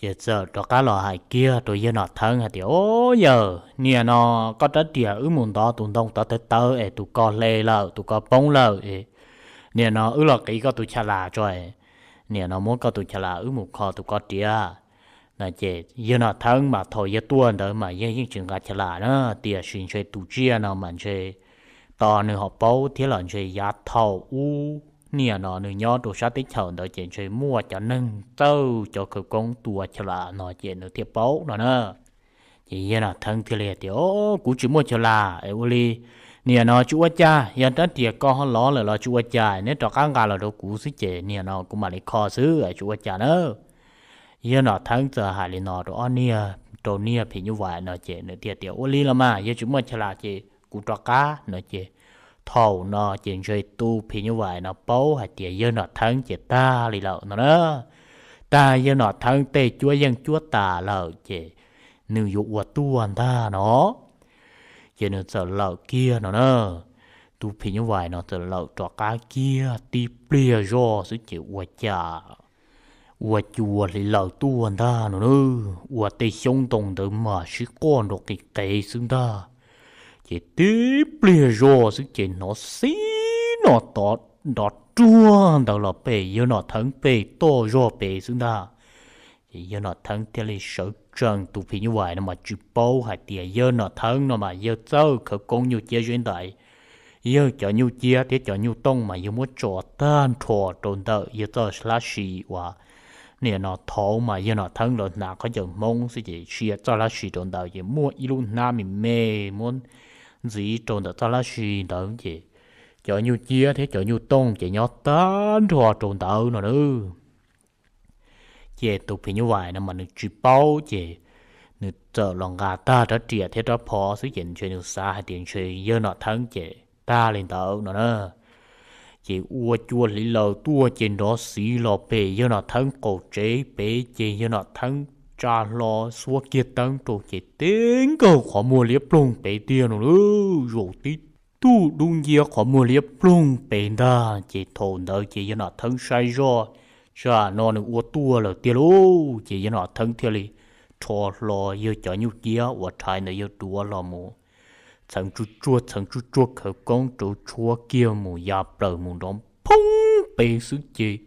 Ces txawm rov qab los hais kiag rau yawg Nom Theeb hais tias, Au yawg, nim no koj rab riam wb mus ntov tus ntoo tod tawv tawv es tus ko hle lawm, tus ko poob lawm es nim no wb los qiv koj tus cha las tso, nim no muab koj tus cha las wb mus kho tus ko riam. No ces yawg Nom Theeb mas thaum yawg tuaj ntawd mas yawg yeej tsis nqa cha las na, tiam sis ntshe tus tsiaj no mas ntshe tos nws ho paub thiab los ntshe yav thaum ub Niam no nws nyob rau sab teb chaws ntawd ces ntshe muaj cov neeg txawj cov khawv koob tua chaw las no ces nws thiaj paub no na. Ces yawg Nom Theeb thiaj li tias, Kuv tsis muaj chaw las es ua li, niam no tsis ua cas, yog rab riam koj ho lov lawm los tsis ua cas, neb rov qab nqa los rau kuv xwb ces niam no kuv mam li kho xwb, tsis ua cas na. Yawg Nom Theeb txawm hais li no rau ob niag, rau niag phim nyuj vais no ces nws thiaj tias, Ua li los mas yog tsis muaj chaw las ces kuv rov qab no ces thaum no ces ntshe tus phim nyuj vais no paub hais tias yawg Nom Theeb ces tag li lawm no na. Tag yawg Nom Theeb tej cuab yeej cuab tas lawm ces nws yuav ua tuaj ntag no. Ces nws txawm lawm kiag no na. Tus phim nyuj vais no txawm lawm rov qab kiag tib pliag zoj xwb ces ua cas ua cua hliv laws tuaj ntag no na. Ua tej xyoob ntoo ntawd mas sib quaj nrov qis qev xwb ntag. Ces tib pliag zoj xwb ces hnov xib no tod nrov ruag ntawd los pem yawg Nom Theeb pem toj zog pem xwb ntag. Ces yawg Nom Theeb thiaj li sawv tsees, tus phim nyuj vais no mas tsis paub hais tias yawg Nom Theeb no mas yawg txawj khawv koob nyuj ciab zeb ntais. Yawg cov nyuj ciab thiab cov nyuj tooj mas yawg muab tso tag nrho rau ntawm yawg txoj hlab si uas niam no thaud mas yawg Nom Theeb lawv hnav khaub ncaws Hmoob xwb ces sia txoj hlab si rau ntawd ces muaj ib lub hnab me me muab ntxiv rau ntawm txoj hlab si ntawd ces cov nyuj ciab thiab cov nyuj tooj ces nyob tag nrho rau ntawd no na. Ces tus phim nyuj vais no mas nws tsis paub ces nws txawm los nqa tag rab riam thiab rab phom xwb ces ntshe nws xav hais tias ntshe yawg Nom Theeb ces tag li ntawd no na. Ces ua cua hliv laws tuaj ces nrov xiv los pem yawg Nom Theeb qaum tsev pem ces yawg Nom Theeb tsa hlo xuab kiag teeb rau ces tib nkaug qhov muag liab ploog pem tiag no na. Zaum tib tug dub nciab qhov muag liab ploog pem ntag ces thaum ntawd ces yawg Nom Theeb saib zoj, tsam no nws ua tuaj lawm tiag lauj. Ces yawg Nom Theeb thiaj li rho hlo yawg cov nyuj ciab uas rhais ntawd yawg duav los mus txheev tsuj tsuag txheev tsuj tsuag khawv koob rau tshuab kiag mus ya plaws mus nrov phoob pem xwb ces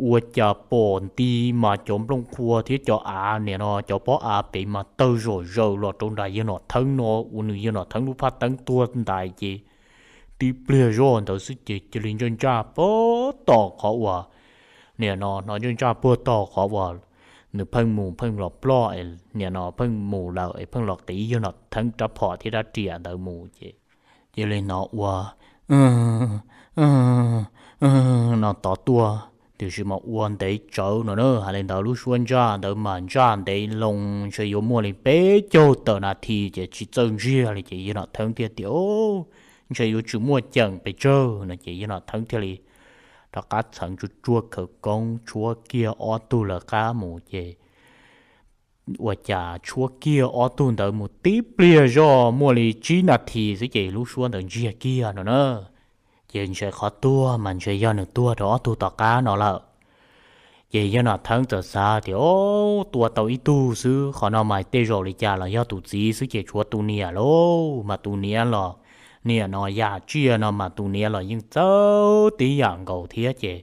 ua cas pom nti mas cov nplooj qhuav thiab cov av niam no cov pob av pem mas tawg zom zaws los rau nram yawg Nom Theeb no ua nws yawg Nom Theeb lub phaj teeb tuag ntais ces tib pliag zoj ntawd xwb ces cia li ntsaj ntsaj puag tom qhov uas niam no hnov ntsaj ntsaj puag tom qhov uas nws pheej mus pheej los ploj es niam no pheej mus lawm es pheej los qiv yawg Nom Theeb rab phom thiab rab riam ntawd mus ces cia li hnov ua no tod tuaj, tiam sis mas ua ntev tsawv no na. Hais li ntawd lub suab ntsaj ntawd mas ntsaj ntev loo ntshe yuav muaj li peb caug tawm nas this ces tsis txawj ntsiag li ces yawg Nom Theeb thiaj tias, Ntshe yuav tsis muaj ceem pes tsawg no ces yawg Nom Theeb thiaj li rov qab txheev tsuj tsuag khawv koob tshuab kiag ob tug lawv qab mus ces ua cas tshuab kiag ob tug ntawd mus tib pliag zoj muaj li tsib nas this xwb ces lub suab ntawd ntsiag kiag no na. Ces ntshe qhov tuag mas ntshe yog nws tuag rau ob tug tom qab no lawm. Ces yawg Nom Theeb txawm xav tias, Tua tau ib tug xwb, qhov no mas tej zaum li cas los yog tus txiv xwb ces tshuav tus niam lauj. Mas tus niam los, niam no yam tsiaj no mas tus niam los yeej txawj tib yam nkaus thiab ces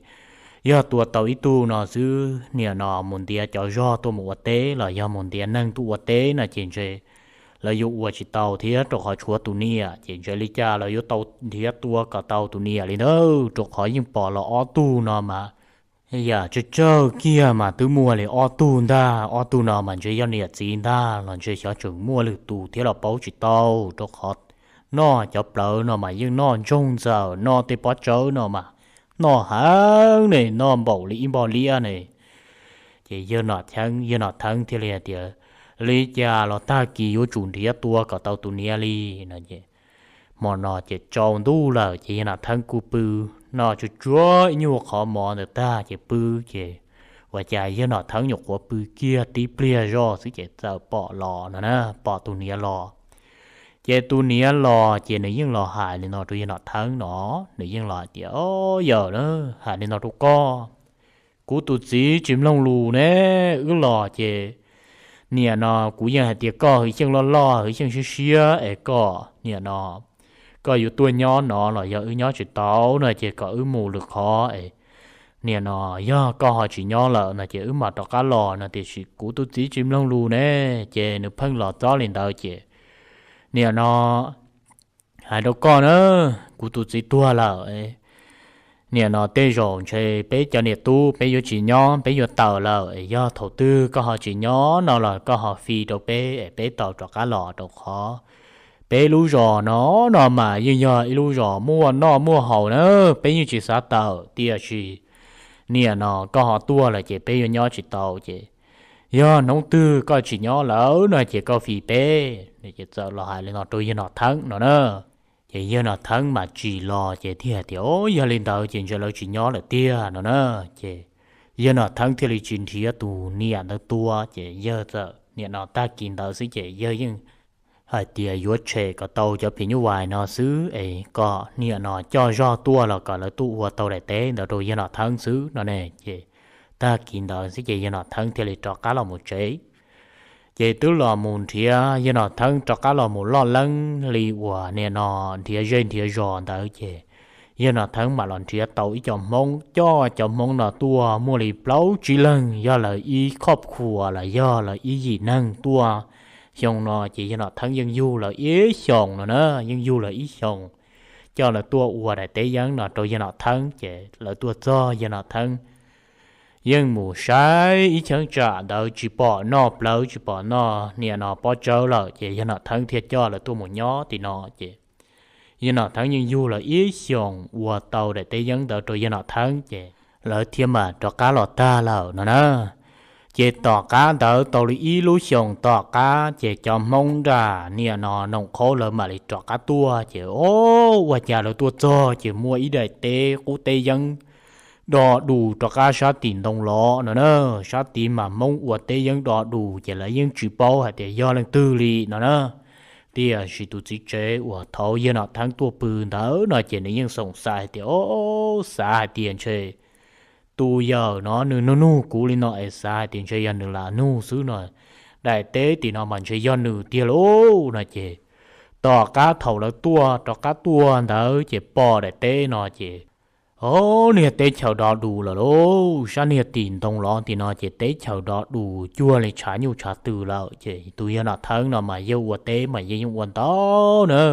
yog tua tau ib tug no xwb, niam no mus ntiav cov zog tuaj mus ua teb los yog mus ntiav neeg tuaj ua teb no ces ntshe lawv yuav ua tsis tau thiab rau qhov tshuav tus niam ces ntshe li cas los yuav tau nrhiav tua kom tau tus niam li ntawd, rau qhov yeej pom los ob tug no mas yam tsawg tsawg kiag mas twb muaj li ob tug ntag. Ob tug no mas ntshe yog niam txiv ntag los ntshe xyov tseem muaj lwm tus thiab los paub tsis tau, rau qhov noj cov plawv no mas yeej noj ntsoog ntxawm, noj tej pob tsawb no mas noj heev ne, noj npaum li ib npoj liab ne. Ces yawg Nom Theeb, yawg Nom Theeb thiaj li hais tias, Li cas los tag kis yuav tsum nrhiav tua kom tau tus niam li no ces hmo no ces tsaus ntuj lawm ces yawg Nom Theeb kuj pw, noj tsuag tsuag ib nyuag qhov mov ntawd tag ces pw ces ua cas yawg Nom Theeb nyuam qhuav pw kiag tib pliag zoj xwb ces txawm pom los no na, pom tus niam los. Ces tus niam los ces nws yeej los hais li no rau yawg Nom Theeb no, nws yeej los hais tias, O, yawm na, hais li no rau koj, kuv tus txiv tsis mloog lus ne, wb los ces niam no kuv yeej hais tias koj hwv xyeej loj loj hwv xyeej siab siab es koj niam no koj yuav tuaj nyob no los yog wb nyob tsis tau no ces kom wb mus lwm qhov es niam no yog koj ho tsis nyob lawm no ces wb mam rov qab los no, tiam sis kuv tus txiv tsis mloog lus ne. Ces nws pheej los txob li ntawd ces niam no hais rau koj na, kuv tus txiv tuag lawm, niam no tej zaum ntshe peb cov niam tub peb yuav tsis nyob, peb yuav tawm lawm. Yog thaum twg koj ho tsis nyob no los koj ho fi rau peb es peb tau rov qab los, rau qhov peb lub zos no no mas yeej yog ib lub zos muaj noj muaj haus na, peb yeej tsis xav tawm. Tiam sis niam no koj ho tuaj lawm ces peb yuav nyob tsis tau ces yog hnub twg koj tsis nyob lawm no ces koj fi peb. Ces txawm los hais li no rau yawg Nom Theeb no na. Ces yawg Nom Theeb mas tsis los ces thiaj tias, Yog li ntawd ces ntshe lawv tsis nyob lawm tiag no na. Ces yawg Nom Theeb thiaj li tsis nrhiav tus niam ntawd tua, ces yawg txawm niam no tag kis ntawd xwb ces yawg yeej hais tias yuav tshem kom tau cov phim nyuj vais no xwb es kom niam no coj zog tuaj los kom lawv tuaj ua tau daim teb ntawd rau yawg Nom Theeb xwb no ne. Ces tag kis ntawd xwb ces yawg Nom Theeb thiaj li rov qab los mus tsev. Ces twb los mus nrhiav, yawg Nom Theeb rov qab los mus loj leeb li uas niam no nrhiav zej nrhiav zos ntawd ces yawg Nom Theeb mam los nrhiav tau ib co Hmoob, coj cov Hmoob no tuaj muaj li plaub tsib leeg, yog lawv ib khoj khuas los yog lawv ib yim neeg tuaj. Xyoo no ces yawg Nom Theeb yeej yug lawv ib xyoos no na, yeej yug lawv ib xyoos, coj lawv tuaj ua daim teb yeeb no rau yawg Nom Theeb. Ces lawv tuaj txog yawg Nom Theeb yeej mus saib ib cheeb tsam ntawd tsis pom noj plawv tsis pom noj niam no pob tsawb lawm, ces yawg Nom Theeb thiaj coj lawv tuaj mus nyob tim no. Ces yawg Nom Theeb yeej yug lawv ib xyoos ua tau daim teb yeeb ntawd rau yawg Nom Theeb ces lawv thiaj mam rov qab los tag lawm no na. Ces tom qab ntawd tau li ib lub xyoos tom qab ces cov Hmoob nram niam no Noom Qhaub lawv mam li rov qab tuaj ces o, ua cas lawv tuaj txog ces muaj ib daim teb qub teb yeeb do dus rov qab sab tim ntoo los no na. Sab tid mas Hmoob ua teb yeeb do dus ces lawv yeej tsis paub hais tias yog leej twg li no na. Tiam sis tus txiv tsev uas thaud yawg Nom Theeb tuaj pw ntawd no ces nws yeej xoom xav hais tias o, xav hais tias ntshe tus yawm no nws nug nug kuv li no es xav hais tias ntshe yog nws lam nug xwb no, daim teb tim no mas ntshe yog nws tiag lauj no ces tom qab thaum lawv tuaj rov qab tuaj ntawd ces pom daim teb no ces o, niag teb chaws do dus lawm lauj. Sab niag tim ntoo los tim no ces teb chaws do dus cuag li tshav nyuj tshav twm lawm. Ces tus yawg Nom Theeb no mas yawg ua teb mas yawg yeej ua ntau na,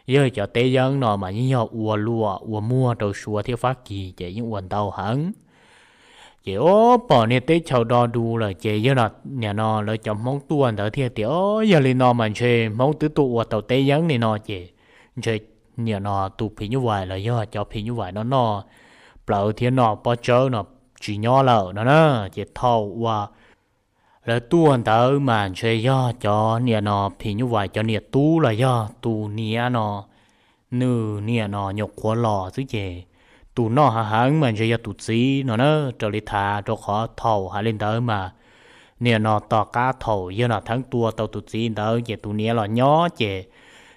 yawg cov teb yeeb no mas yeej yog ua luam ua muag rau Suav thiab Fab Kis ces yeej ua ntau heev. Ces o, pom niag teb chaws do dus lawm ces yawg niam no lawv cov Hmoob tuaj ntawd thiaj tias o, yog li no mas ntshe Hmoob twb tuaj ua tau teb yeeb li no ces ntshe niam no tus phim nyuj vais los yog cov phim nyuj vais no noj plawv thiab noj pob tsawb no tsis nyob lawm no na. Ces thaum uas lawv tuaj ntawd mas ntshe yog cov niam no phim nyuj vais cov niam tub los yog tus niam no nws niam no nyuam qhuav los xwb ces tus noj hav heev mas ntshe yog tus txiv no na. Raws li tham rau qhov thaum hais li ntawd mas niam no tom qab thaum yawg Nom Theeb tua tau tus txiv ntawd ces tus niam los nyob ces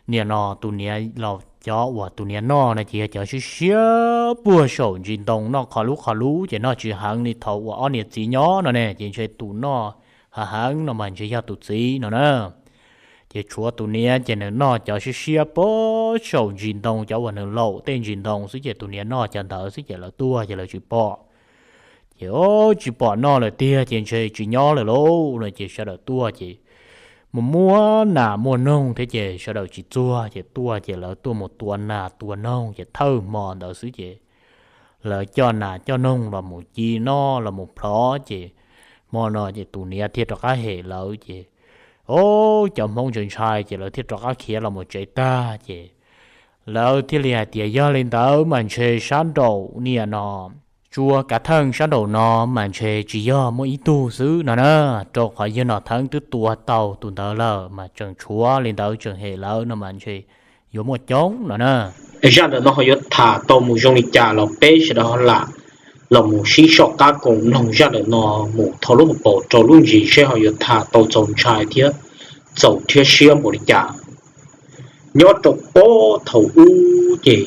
niam no tus niam los cov uas tus niam noj no ces yog cov siab siab puag saum ntsis ntoo noj qhov lub qhov lub ces noj tsis heev li thaum uas ob niam txiv nyob no ne. Ces ntshe tus noj hav heev no mas ntshe yog tus txiv no na. Ces tshuav tus niam ces nws noj cov siab siab puag saum ntsis ntoo cov uas nws laum tej ntsis ntoo xwb ces tus niam noj cov ntawd xwb ces lawv tuaj ces lawv tsis pom. Ces o, tsis pom noj lawm tiag ces ntshe tsis nyob lawm lauj no ces sawv daws tuaj ces mus muab nas muab noog thiab ces sawv daws tsis txuag ces tuaj ces lawv tuaj mus tua nas tua noog ces thawj hmo ntawd xwb ces lawv coj nas coj noog los mus ci noj los mus plhov ces hmo no ces tus niam thiaj rov qab hem lawv ces o, cov Hmoob ntshai ntshai ces lawv thiaj rov qab khiav los mus tsev tag ces lawv thiaj li hais tias yog li ntawd mas ntshe sab nraum niam no Tsua Kav Theej sab nraum no mas ntshe tsis yog muaj ib tug xwb no na, rau qhov yawg Nom Theeb twb tua tau tus ntawd lawm mas tseem tshuav li ntawd tseem hem lawv no mas ntshe yuav muaj coob no na. Zaj ntawm no ho yuav tham tau mus zoo li cas los peb sawv daws ho lam los mus sib soj qab koom mloog zaj ntawm no mus thov lub hauv paus rau lub ntsis seb ho yuav tham tau txaus ntshai thiab txaus rhiab siab npaum li cas. Nyob rau puag thaum ub ces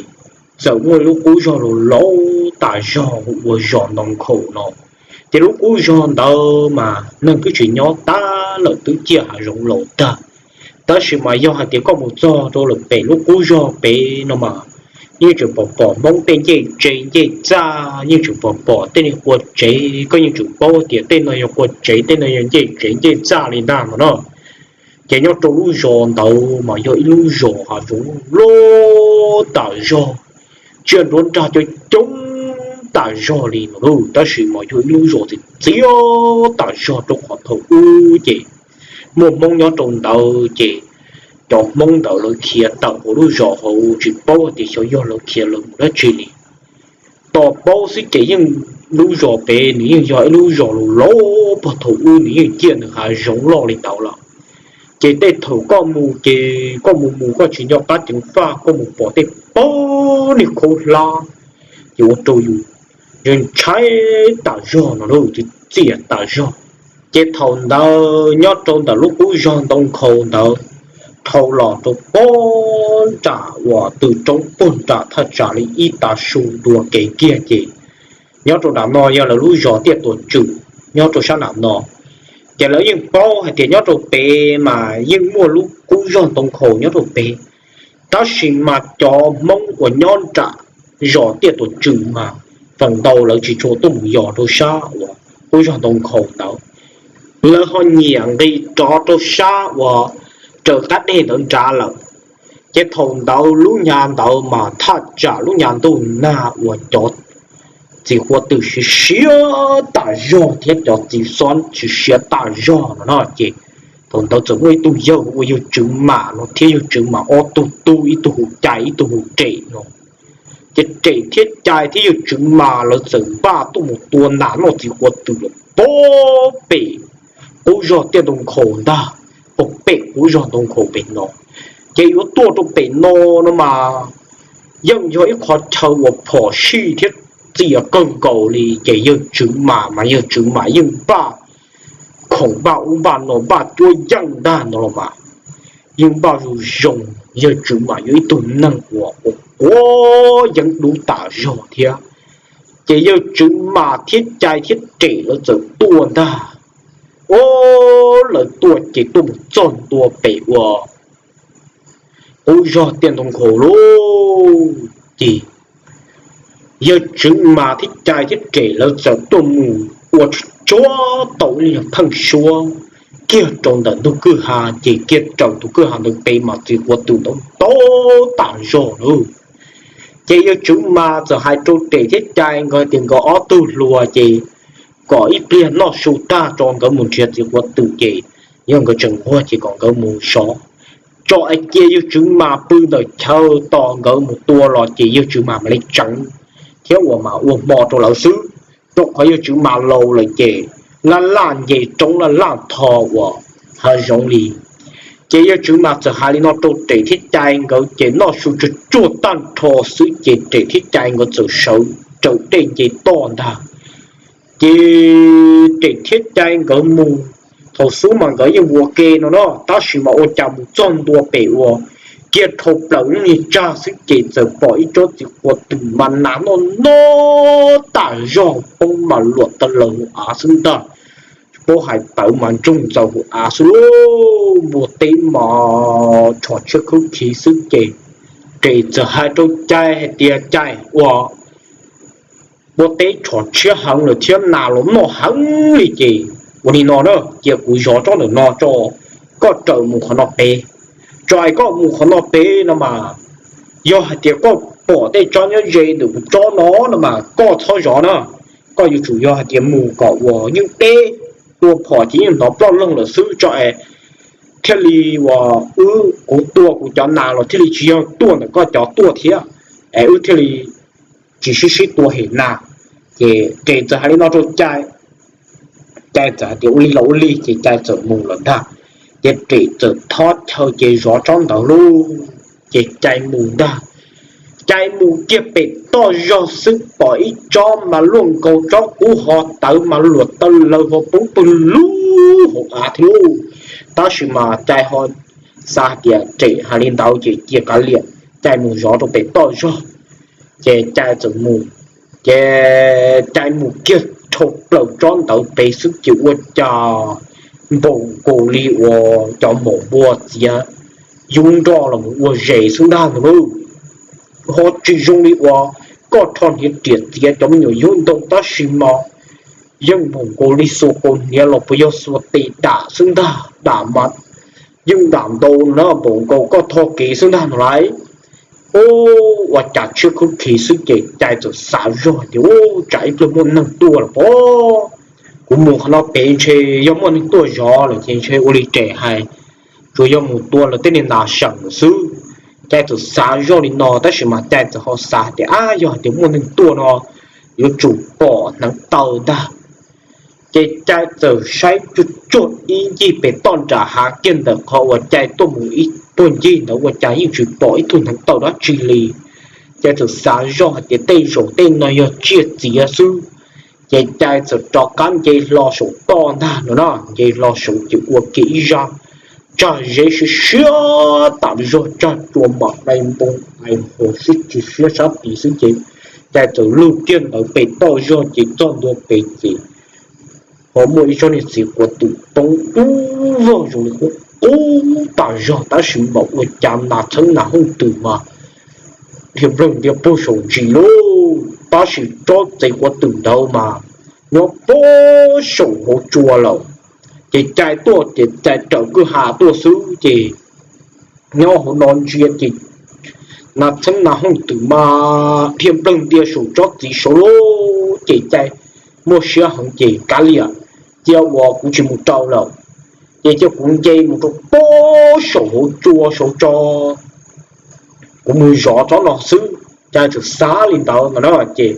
txawm muaj lub qub zog laus tas zog ua zos Ntoo Nkhaus no, ces lub qub zog ntawd mas neeg twb tsis nyob tag lawm twb ciaj hav zoov laus tag. Tab sis mas yog hais tias koj mus txog rau lawm pem lub qub zog pem no mas yeej tseem pom pom Hmoob tej ncej tsev ncej txaj, yeej tseem pom pom tej niag qua tsev, koj yeej tseem paub tias tej no yog qua tsev tej no yog ncej tsev ncej txaj li ntag no na. Ces nyob rau lub zos ntawd mas yog ib lub zos hav zoov loj tas zog, tsiaj nruab nrag coob coob tas zog li no lauj. Tab sis mas yog ib lub zos txias txias tas zog rau qhov thaum ub ces muaj Hmoob nyob rau ntawd ces cov Hmoob ntawd lawv khiav tawm hauv lub zos hauv tsis paub tias xyov yog lawv khiav lawv mus dab tsi li. Tos paub xwb ces yeej lub zos pem nws yeej yog ib lub zos laus laus pog thaum ub, nws yeej ciaj nws hav zoov loj li ntawd lawm. Ces tej thaum koj mus ces koj mus mus koj tsis nco qab ceev faj, koj mus pom tej pob niag khaub hlab ces ua rau yus ntshai tas zog no lauj, txias tas zog. Ces thaum ntawd nyob rau ntawm lub qub zog Ntoo Nkhaus ntawd dhau los rau puag nram uas tw roob puag nram thaj tsam li ib tav su dua kev kiag ces nyob rau nram no yog lawv lub zos Tiaj Tuam Tswm nyob rau sab nram no. Ces lawv yeej paub hais tias nyob rau pem mas yeej muaj lub qub zog Ntoo Nkhaus nyob rau pem. Tab sis mas cov Hmoob uas nyob nram zos Tiaj Tuam Tswm mas feem ntau lawv tsis tshua tuaj mus yos rau sab uas qub zog Ntoo Nkhaus ntawd, lawv ho nyiam nqis rov rau sab uas raws qab deg ntawd nrad lawm. Ces thaum ntawd lub nyab ntawd mas thaj tsam lub nyab ntuj nag uas cov txiv quav twm siav siav tas zog thiab cov txiv xob siav siav tas zog no na. Ces thaum ntawd txawm muaj ib tug yawg hu ua yawg Tswv Mas no thiab yawg Tswv Mas ob tug tub, ib tug hu Cai ib tug hu Rem no. Ces Rem thiab Cai thiab yawg Tswv Mas lawv txawm npaj tuaj mus tua nas noj txiv quav twm lawm puag pem qub zog Tiaj Ntoo Nkhaus ntag, puag pem qub zog Ntoo Nkhaus pem no. Ces yuav tuaj rau pem no no mas yeej yog ib qho chaw uas phom sij thiab txias kawg nkaus li. Ces yawg Tswv Mas mas yawg Tswv Mas yeej npaj khoom npaj ub npaj no npaj cuab yeej ntag no los mas yeej npaj zoo zoo. Yawg Tswv Mas yog ib tug neeg uas quav yeeb dub tas zog thiab. Ces yawg Tswv Mas thiab Cai thiab Rem lawv txawm tuaj ntag. Ua lawv tuaj ces tuaj mus txog ntua pem uas qub zog Tiaj Ntoo Nkhaus lauj. Ces yawg Tswv Mas thiab Cai thiab Rem lawv txawm tuaj mus ua tsuag tau ib lub pheej suab kiag rau ntawm ntug kwj ha, ces kiag raws tus kwj ha ntawd pem mas txiv quav twm ntau ntau tas zog lawm. Ces yawg Tswv Mas txawm hais rau Rem thiab Cai nkawd tias nkawd ob tug hluas ces kom ib pliag noj su tag tso nkawd mus nrhiav txiv quav twm, ces yog nkawd tseem nquag ces kom nkawd mus zov, tso es cia yawg Tswv Mas pw ntawm chaw tos nkawd mus tua los ces yawg Tswv Mas mam li tseev thiab uas mas ua hmo rau lawv xwb. Rau qhov yawg Tswv Mas laus lawm ces laj laj nce roob laj laj tho uas hav zoov li. Ces yawg Tswv Mas txawm hais li no rau Rem thiab Cai nkawd ces noj su tsuag tsuag tag nrho xwb ces Rem thiab Cai nkawd txawm sawv raws dej nce toj ntag. Ces Rem thiab Cai nkawd mus, thaum xub mas nkawd yeej ua ke no no, tab sis mas ua cas mus txog ntua pem uas kiag dhau plaws lub niag tsag xwb ces txawm pom ib tsob txiv quav twm mas nas noj noj tas zog poob mas luam taw laws hauv av xwb ntag. Tsis paub hais tawv mas ntsoog ntxaws hauv av xwb lauj. Npua teb mas rho tshiab khawb khiv xwb ces Rem txawm hais rau Cai hais tias Cai ua npua teb rho tshiab heev lawm thiab nas los noj heev li ces ua li no na, cia kuv zov tsob ntawm no tso, koj raws mus qhov no pem. Tso es koj mus qhov no pem no mas yog hais tias koj pom tej tsob nyob ze ntawm kuv tsob no no mas koj txhob zov na. Koj yuav tsum yog hais tias mus kom uas yeej deb, tua phom ces yeej hnov ploj loog lawm xwb tso es thiaj li uas wb kuv tua kuv cov nas los thiaj li tsis yog tuaj ntawm koj cov tuaj thiab, es wb thiaj li tsis sib sib tua hem nas. Ces Rem txawm hais li no rau Cai, Cai txawm hais tias ua li los ua li ces Cai txawm mus lawm ntag. Ces Rem txawm thob chaw ces zov tsob ntawd lauj. Ces Cai mus ntag. Cai mus kiag pem toj zog xwb pom ib tsob mas luaj nkaus tsob qub ho tawv mas luam taw laws ho poob pawg lug hauv av thiab lauj. Tab sis mas Cai ho xav hais tias Rem hais li ntawd ces cia kav liam, Cai mus zov rau pem toj zog. Ces Cai txawm mus, ces Cai mus kiag dhau plaws tsob ntawd pem xwb ces ua cas npaum nkaus li uas cov maum npua txiav yub nroj los mus ua zes xwb ntag ntag lauj. Ho tsis zoo li uas koj rho hniav riam txiav cov me nyuam yub ntoo tab sis mas yeej npaum nkaus li xuas kaus hniav los puas yog xuas tes dam xwb ntag, dam mas yeej dam ntau na, npaum nkaus koj tho kev xwb ntag ntag lauj. Ub, ua cas tshiab khub khi xwb ces Cai txawm xav zog tias, Ub, tsam ib pliag muaj neeg tuaj los pob, kuv mus qhov no pem ntshe yog muaj neeg tuaj zov lawm ces ntshe ua li ces hais, tsuas yog mus tua lawv tej niag nas seem lawm xwb. Cai txawm xav zog li no tab sis mas Cai txawm ho xav tias, Ab, yog hais tias muaj neeg tuaj no yuav tsum pom hneev taw ntag. Ces Cai txawm saib tsuag tsuag ib ncig pem toj nram hav kiag ntawm qhov uas Cai tuaj mus ib puag ncig ntawd ua cas yeej tsis pom ib tug hneev taw dab tsi li. Cai txawm xav zog hais tias tej zaum tej no yog tsiaj txiav xwb. Ces Cai txawm rov qab nce hlo saum toj ntag no na, nce hlo saud ces ua kiag ib zaj tsag zeb siab siab tas zog, tsag tsua mam dai npoo ais hos sib tsis siab sab tid xwb ces Cai txawm lug kiag ntawd pem toj zog ces txog ntua pem ces ho muaj ib tsob niag txiv quav twm poob dub vog zoo li qub qub tas zog tab sis mas ua cas nas txheeb nas hooj twm mas dhia nplawg ntia puag saum ntsis lauj, tab sis tsob txiv quav twm ntawd mas nyob puag saum hauv tsua lawm. Ces Cai tuaj ces Cai raws kwj ha tuaj xwb ces nyob hauv no ntsia ces nas txheeb nas hooj twm mas dhia nplawg ntia saum tsob txiv saud lauj. Ces Cai muaj siab heev ces, Kav liam, cia uas kuv tsis mus rau lawm, ces cia kuv nce mus rau puag saum hauv tsua saud tso, kuv mus zov tsob no xwb. Cai txawm xav li ntawd no na ces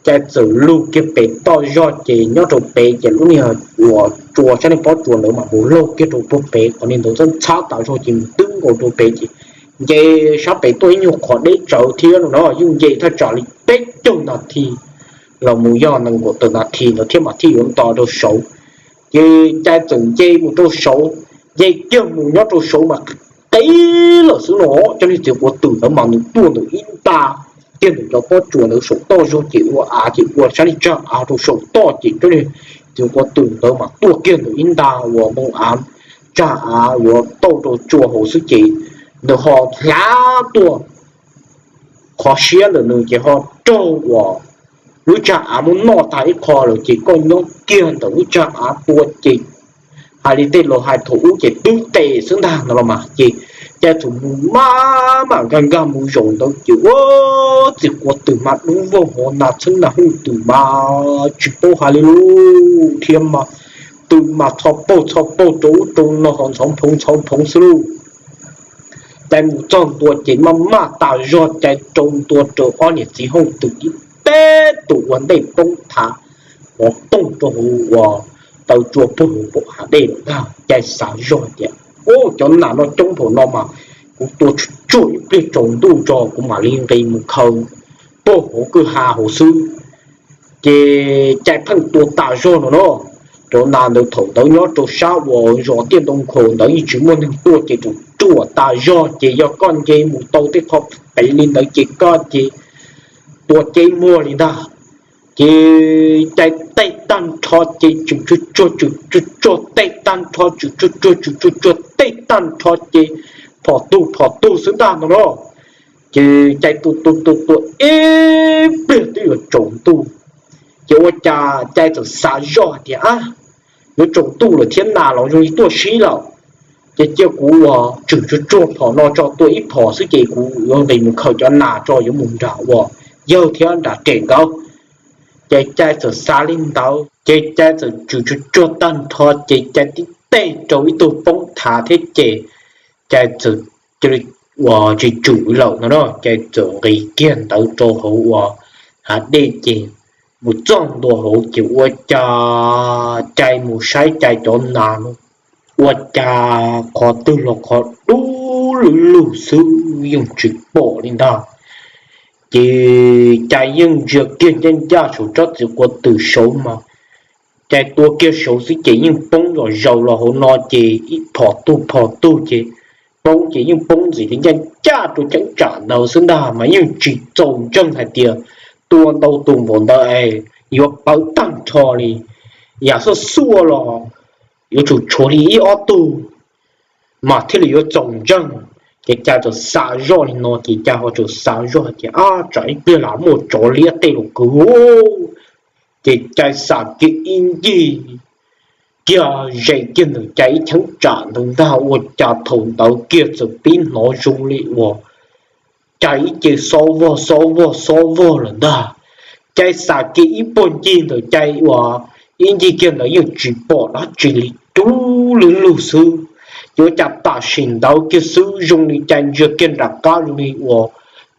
Cai txawm lug kiag pem toj zog ces nyob rau pem ces lub niag uas tsua sab niag pob tsuas ntawd mas mus laug kiag rau puag pem qhov niag ntawd txhob ntxhab tas zog ces mus twb nkaus rau pem ces nce sab pem tuaj ib nyuag qhov deb tsawv thiab no na, yeej nce thaj tsam li peb caug nas this los mus yog nees nkaum tawm nas this ntawd thiab mas thiaj yuav nto rau saud. Ces Cai txawm nce mus rau saud, nce kiag mus nyob rau saud mas qis lawm xwb no, cov niag txiv quav twm ntawd mas nws tuaj ntawm ib nta kiag ntawm cov pob tsuas ntawd saum toj zog ces ua av ces ua sab niag tsag av rau saum toj ces cov niag txiv quav twm ntawd mas tuaj kiag ntawm ib nta uas ntoo av, tsag av uas tauj rau tsua hauv xwb ces nws ho hlav tuaj qhov siab ntawm nws ces ho raug uas lub tsag av muab noj tag ib qho lawm ces koj nyob kiag ntawm lub tsag av tua ces hais li tej laus hais thaum ub ces twb tes xwb ntag no los mas ces Cai txawm mus maj mam nkag nkag mus zaum ntawd ces ua txiv quav twm mas dub vog hov nas txheeb nas hooj twm mas tsis paub hais li lub thiab mas twm mas txho paug txho paug rau ub rau no ho ntxhov nphoov ntxhov nphoov xwb lauj. Cai mus txog ntua ces maj maj tas zog Cai rau ntua rau ob niam txiv hooj twm ib teb tus ua ntej poob thav hov tooj rau hauv uas taw tsua puag hauv npaum hav dej lawm ntag. Cai xav zog tias, Ub, cov nas no coob npaum no mas kuv tua tsuag tsuag ib pliag tsaus ntuj tso kuv mam li nqis mus khaws puag hauv kwj ha hauv xwb. Ces Cai pheej tua tas zog no no, cov nas ntawd thaum ntawd nyob rau sab uas zos Tiaj Ntoo Nkhaus ntawd yeej tsis muaj neeg tuaj ces ruam ruam tas zog ces yog koj nce mus tau tej qho pem li ntawd ces koj ces tua ceb muag li ntag. Ces Cai tej tag nrho ces tswm tsuag tsuag tswm tsuag tsuag tej tag nrho tswm tsuag tsuag tswm tsuag tsuag tej tag nrho ces phom tug phom tug xwb ntag no no. Ces Cai tua tua tua tua ib pliag twb yuav tsaus ntuj, ces ua cas Cai txawm xav zoj hais tias, Ab, yuav tsaus ntuj lawm thiab nas los zoo li tuaj sib lawm, ces cia kuv uas tswm tsuag tsuag phom no tso tua ib phom xwb ces kuv yuav nqis mus khaws cov nas tso yuav mus nram uas yawg thiab nram kem nkawd. Ces Cai txawm xav li ntawd ces Cai txawm tswm tsuag tsuag tag nrho ces Cai tib teg rau ib tug poob thav thiab ces Cai txawm cia li uas tsis tswm lawm no na, Cai txawm nqis kiag ntawd rau hauv uas hav dej ces mus txog ntua hauv ces ua cas Cai mus saib Cai cov nas no ua cas qhov twg los qhov dub lug lug xwb yeej tsis pom li ntag. Ces Cai yeej ntsia kiag ncaj ncaj saum tsob txiv quav twm saud mas Cai tua kiag saud xwb ces yeej poob zom zaws los hauv no ces ib phom tug phom tug ces poob ces yeej poob ntxim li ncaj ncaj rau cheeb tsam ntawd xwb ntag mas yeej tsis txaus ntseeg hais tias tua ntau tus npaum ntawd es yuav pawv tag nrho li, yam xuaj xuaj los yuav tsum tshuav li ib ob tug mas thiaj li yuav txaus ntseeg. Ces Cai txawm xav zoj li no ces Cai ho txawm xav zoj hais tias, Ab, tsam ib pliag lam muaj tsov liab tej los kwv. Ces Cai xav kiag ib ncig kiag ze kiag ntawm Cai ib cheeb tsam ntawd ntag ua cas thaum ntawd kiag txawm pib hnov zoo li uas Cai ib ce xob vog xob vog xob vog lawm ntag. Cai xav kiag ib puag ncig ntawd, Cai ua ib ncig kiag ntawd yeej tsis pom dab tsi li, dub lug lug xwb. Ces ua cas tam sim ntawd kiag xwb zoo li Cai ntsia kiag nram qab zoo li uas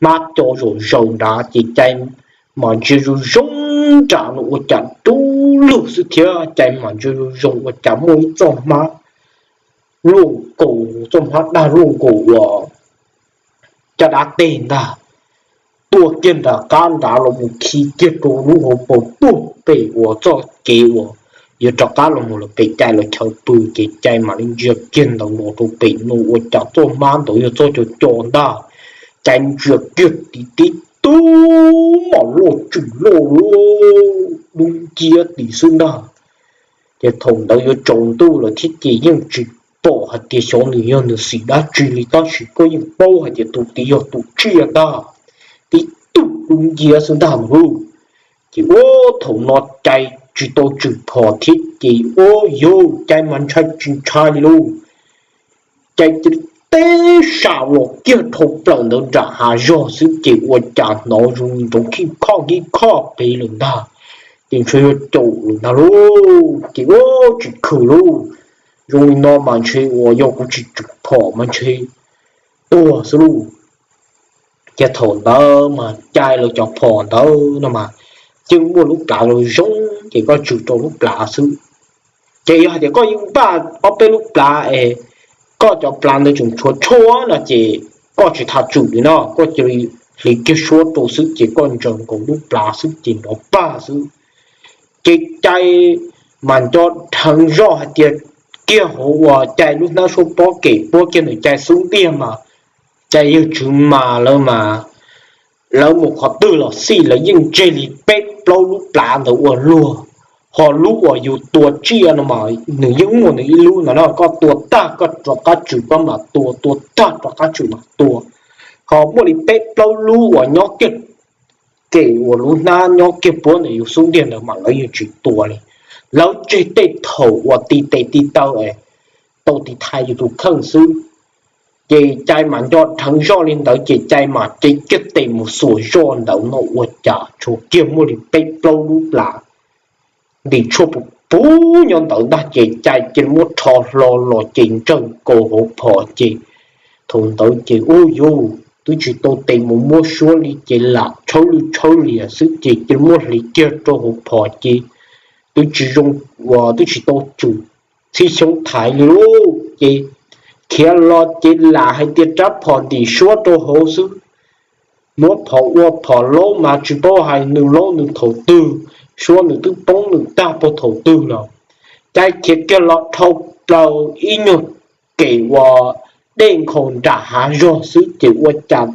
hmab co zaum zaum nrad ces Cai mas ntsia zoo zoo nram no ua cas dub lug xwb thiab Cai mas ntsia zoo zoo ua cas muaj ib txoj hmab luaj nkaus, txoj hmab dag luaj nkaus uas caj dab teg ntag, tuaj kiag nram qab nrad los mus khi kiag rau lub hauv paus tuaj pem uas txoj kev uas yuav rov qab los mus lawm pem Cai lawv chaw pw ces Cai mam li ntsia kiag ntawd los rau pem no ua cas txoj hmab ntawd yog txoj co co ntag. Cai ntsia kiag tim tib tug mas loj tswm loj lub dub nciab tim xwb ntag. Ces thaum ntawd yuav tsaus ntuj lawm thiab ces yeej tsis pom hais tias xyov nws yog nws xim dab tsi li tab sis koj yeej paub hais tias tus tid yog tus tsiaj ntag, tib tug dub nciab xwb ntag lauj. Ces ua thaum no Cai tsis tau tswm phom thiab ces ua yog Cai mas ntshai tsis ntshai li lauj. Cai cia li teb sam los kiag dhau plaws ntawd nram hav zog xwb ces ua cas hnov zoo li nrov khij khoj khij khoj pem lawm ntag. Ces ntshe yuav caum lawm ntag lauj ces ua tsis khwm lauj. Zoo li no mas ntshe uas yog kuv tsis tswm phom mas ntshe tuag xwb lauj. Ces thaum ntawd mas Cai lawv cov phom ntawd no mas yeej muaj lub plhav zoo zoo ces koj tswm rau lub plhav xwb. Ces yog hais tias koj yeej npaj ob peb lub plhav es koj cov plhav ntawd tseem tshuav tshuaj no ces koj tsis tas tswm li no, koj cia li hliv kiag suab rau xwb ces koj ntsaws nkaus lub plhav xwb ces nrov pag xwb. Ces Cai mas nco dheev zoj hais tias kiag hauv uas Cai lub hnab suab pob kem puab kiag ntawm Cai xub ntiag mas Cai yawg tswv mas lawv mas lawv mus qhov twg los xij lawv yeej ntseg li peb plaub lub plhav ntawd ua luag. Ho lub uas yus tua tsiaj no mas nws yeej muaj nws ib lub ntawd no, koj tua tag koj rov qab tswm koj mam tua, tua tag rov qab tswm mam tua. Ho muaj li peb plaub lub uas nyob kiag kem uas lub hnab nyob kiag puab ntawm yus xub ntiag ntawd mas lawv yeej tsis tua li. Lawv tseg tej thaum uas ti tes ti taw es tau tiv thaiv yus tus kheej xwb. Ces Cai mas nco dheev zoj li ntawd ces Cai mas cev kiag tes mus xuas zoj ntawd no ua cas tshuav kiag muaj li peb plaub lub plhav ntim tshuaj puv puv nyob ntawd ntag ces Cai cia li muab rho hlo los ces ntsaws nkaus hauv phom ces thaum ntawd ces ub yuj twb tsis tau tes mus muab suab li ces lam tshawb lwj tshawb liam xwb ces cia li muab hliv kiag rau hauv phom ces twb tsis zoo, uas twb tsis tau tswm txhib xyoob thaiv li lauj ces khiav los ces lam hais tias rab phom ntim suab rau hauv xwb. Muab phom ua phom laub mas tsis paub hais nws laub nws thaum twg, suab nws twb poob nws tag puag thaum twg lawm. Cai khiav kiag los dhau plaws ib nyuag kem uas dej nkhaus nram hav zog xwb ces ua cas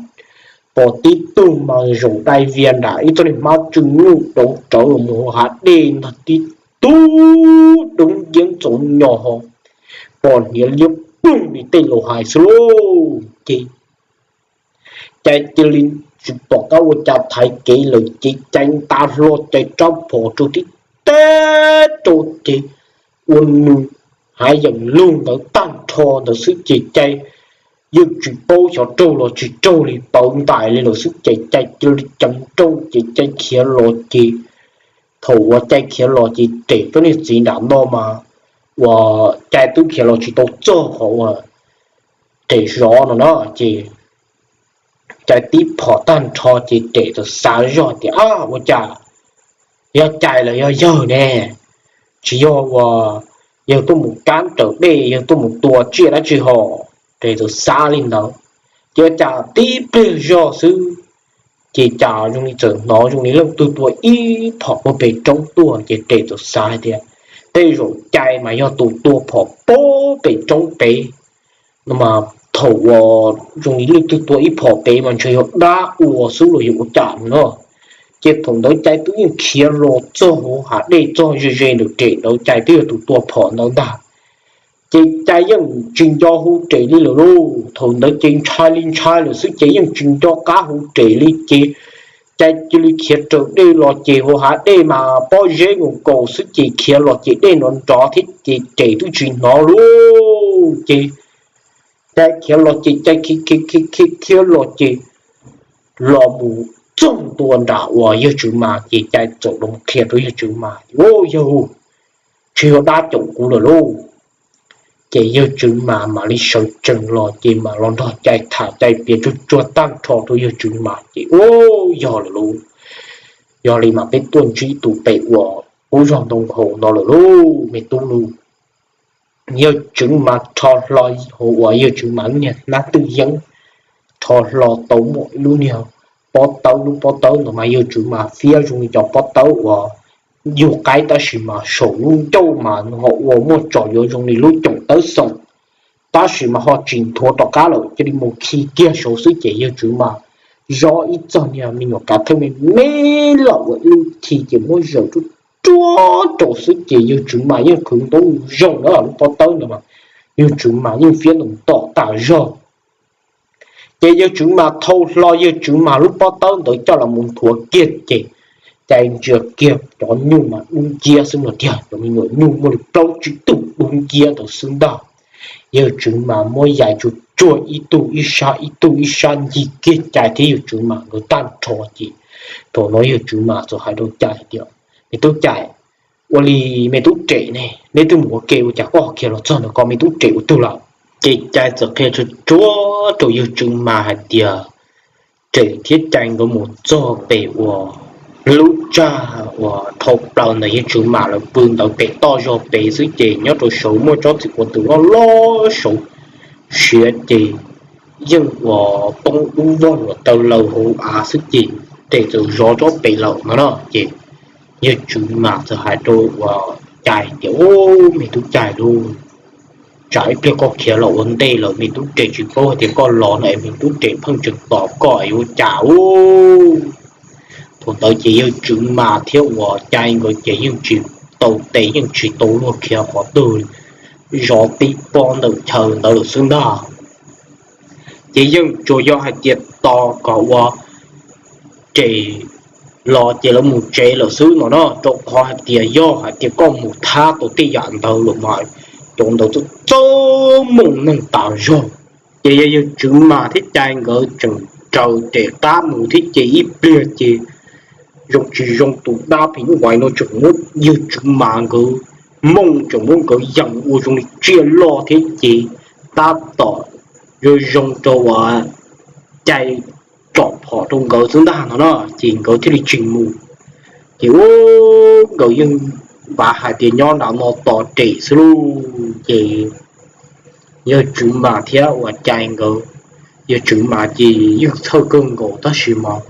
pom tib tug mas zaum dai vias nram ib txoj niag hmab tsw nyuj rauv rawv los mus hauv hav dej ntag, tib tug dub nciab ntxoov nyos ho pom hniav liab ploog li tej laus hais xwb lauj ces Cai cia li tsis pom qab ua cas thaiv kev lawm ces Cai nta hlo Cai rab phom rau tib teb rau ces ua nws hav yeem lug ntawd tag nrho ntawd xwb ces Cai yeej tsis paub xyov raug los tsis raug li, pawv ntais li lawm xwb ces Cai cia li ceev nrooj ces Cai khiav los ces thaum uas Cai khiav los ces rem tuab niag txiv nram no mas uas Cai twb khiav los tsis tau txog qhov uas rem zov no na ces Cai tib phom tag nrho ces rem txawm xav zoj tias ab ua cas yog Cai los yog yawg ne, tsis yog uas yawg tuaj mus kab raws dej yawg tuaj mus tua tsiaj dab tsi ho, rem txawm xav li ntawd. Ces ua cas tib pliag zog xwb ces cas zoo li txawm hnov zoo li leej twg tua ib phom puag pem roob tuaj ces rem txawm xav hais tias tej zaum Cai mas yog tus tua phom puag pem roob pem no mas thaum uas zoo li leej twg tua ib phom pem mas ntshe yog dab ua xwb los yog ua cas no. Ces thaum ntawd Cai twb yeej khiav los txog hauv hav dej txog ze ze ntawm rem ntawd Cai twb yog tus tua phom ntawd ntag. Ces Cai yeej tsis nco hu rem li lawm lauj, thaum ntawd ces ntshai li ntshai lawm xwb ces yeej tsis nco qab hu rem li ces Cai cia li khiav raws dej los ces hauv hav dej mas pob zeb nkaus nkaus xwb ces khiav los ces dej nrov nrov thiab ces rem twb tsis hnov lauj ces Cai khiav los ces Cai khiav khiav khiav khiav los ces los mus txog ntua nram uas yawg Tswv Mas ces Cai txawm los qhia rau yawg Tswv Mas, Au, yawg, tsis yog dab caum kuv lawm lauj. Ces yawg Tswv Mas mam li sawv tsees los ces mam los nrog Cai tham, Cai piav tsuag tsuag tag nrho rau yawg Tswv Mas ces, Au, yog lawm lauj, yog li mas peb tuaj ntsib tus pem uas qub zog ntoo haus no lawm lauj, me tub lauj. Yawg Tswv Mas rho hlo hauv uas yawg Tswv Mas lub niag hnab twj yeeb, rho hlo tau muaj ib lub niag pob tawb, lub pob tawb ntawd mas yawg Tswv Mas fiab zoo li cov pob tawb uas yug qaib tab sis mas saum lub ncauj mas nws ho ua muaj tsom yuav zoo li lub coom tawb xoo. Tab sis mas ho tsis nthuav rov qab lawm, cia li mus khi kiag saud xwb ces yawg Tswv Mas zov ib txog niag me nyuam kav theej me me lawm ua ib lub khi ces muab zaws ruaj ruaj rau xwb ces yawg Tswv Mas yeej khwv ntaub zoo na, lub pob tawb ntawd mas yawg Tswv Mas yeej fiab ntaus tom tas zog. Ces yawg Tswv Mas thau hlo yawg Tswv Mas lub pob tawb ntawd coj los mus nthuav kiag ces Cai ntsia kiag cov nyuj mas dub nciab xwb no tiag, cov me nyuam nyuj muaj li plaub tsib tug dub nciab ntawd xwb ntag. Yawg Tswv Mas muab yais tsuag tsuag ib tug ib sab ib tug ib sab ncig kiag Cai thiab yawg Tswv Mas nkawd tag nrho ces thaum no yawg Tswv Mas txawm hais rau Cai tias, Me tub Cai, ua li me tub Rem ne, neb twb mus ua ke ua cas koj khiav los txog ntawm ko, me tub Rem ua twg lawm? Ces Cai txawm qhia tsuag tsuag rau yawg Tswv Mas hais tias Rem thiab Cai nkawd mus txog pem uas lub tsag uas dhau plaws ntawm yawg Tswv Mas lawv pw ntawd pem toj zog pem xwb ces nyob rau saud muaj tsob txiv quav twm loj loj saud siav ces yeej uas poob dub vog luam taw laws hauv av xwb ces Rem txawm zov tsob pem lawm no na. Ces yawg Tswv Mas txawm hais rau uas Cai tias, Au, me tub Cai lauj, tsam ib pliag koj khiav los ua ntej lawm me tub Rem tsis paub hais tias koj los no es me tub Rem pheej tseem tos koj es ua cas u. Thaum ntawd ces yawg Tswv Mas thiab uas Cai nkawd ces yeej tsis tau tes yeej tsis tau luag khiav qhov twg li, zov tib pob ntawm chaw ntawd lawm xwb ntag. Ces yeej tsuas yog hais tias tos kom ua Rem los ces lawv mus tsev lawm xwb no na, rau qhov hais tias yog hais tias koj mus thab tau tej yam ntawd lawm mas cov ntawd txawj txawj mooj neeg tas zog. Ces yog yawg Tswv Mas thiab Cai nkawd tseem raws Rem qab mus thiab ces ib pliag ces zoo tsis zoo tus dab phim nyuj vais no tseem muab yawg Tswv Mas nkawd mooj tseem muab nkawd yees ua zoo li tsiaj loj thiab ces tab tom zoo zoo rau uas Cai tsom phom rau nkawd xwb ntag no na, ces nkawd thiaj li tsis mus. Ces ua nkawd yeej npav hais tias nyob nram no tos Rem xwb lauj. Ces yawg Tswv Mas thiab uas Cai nkawd, yawg Tswv Mas ces yeej txhawj kawg nkaus tab sis mas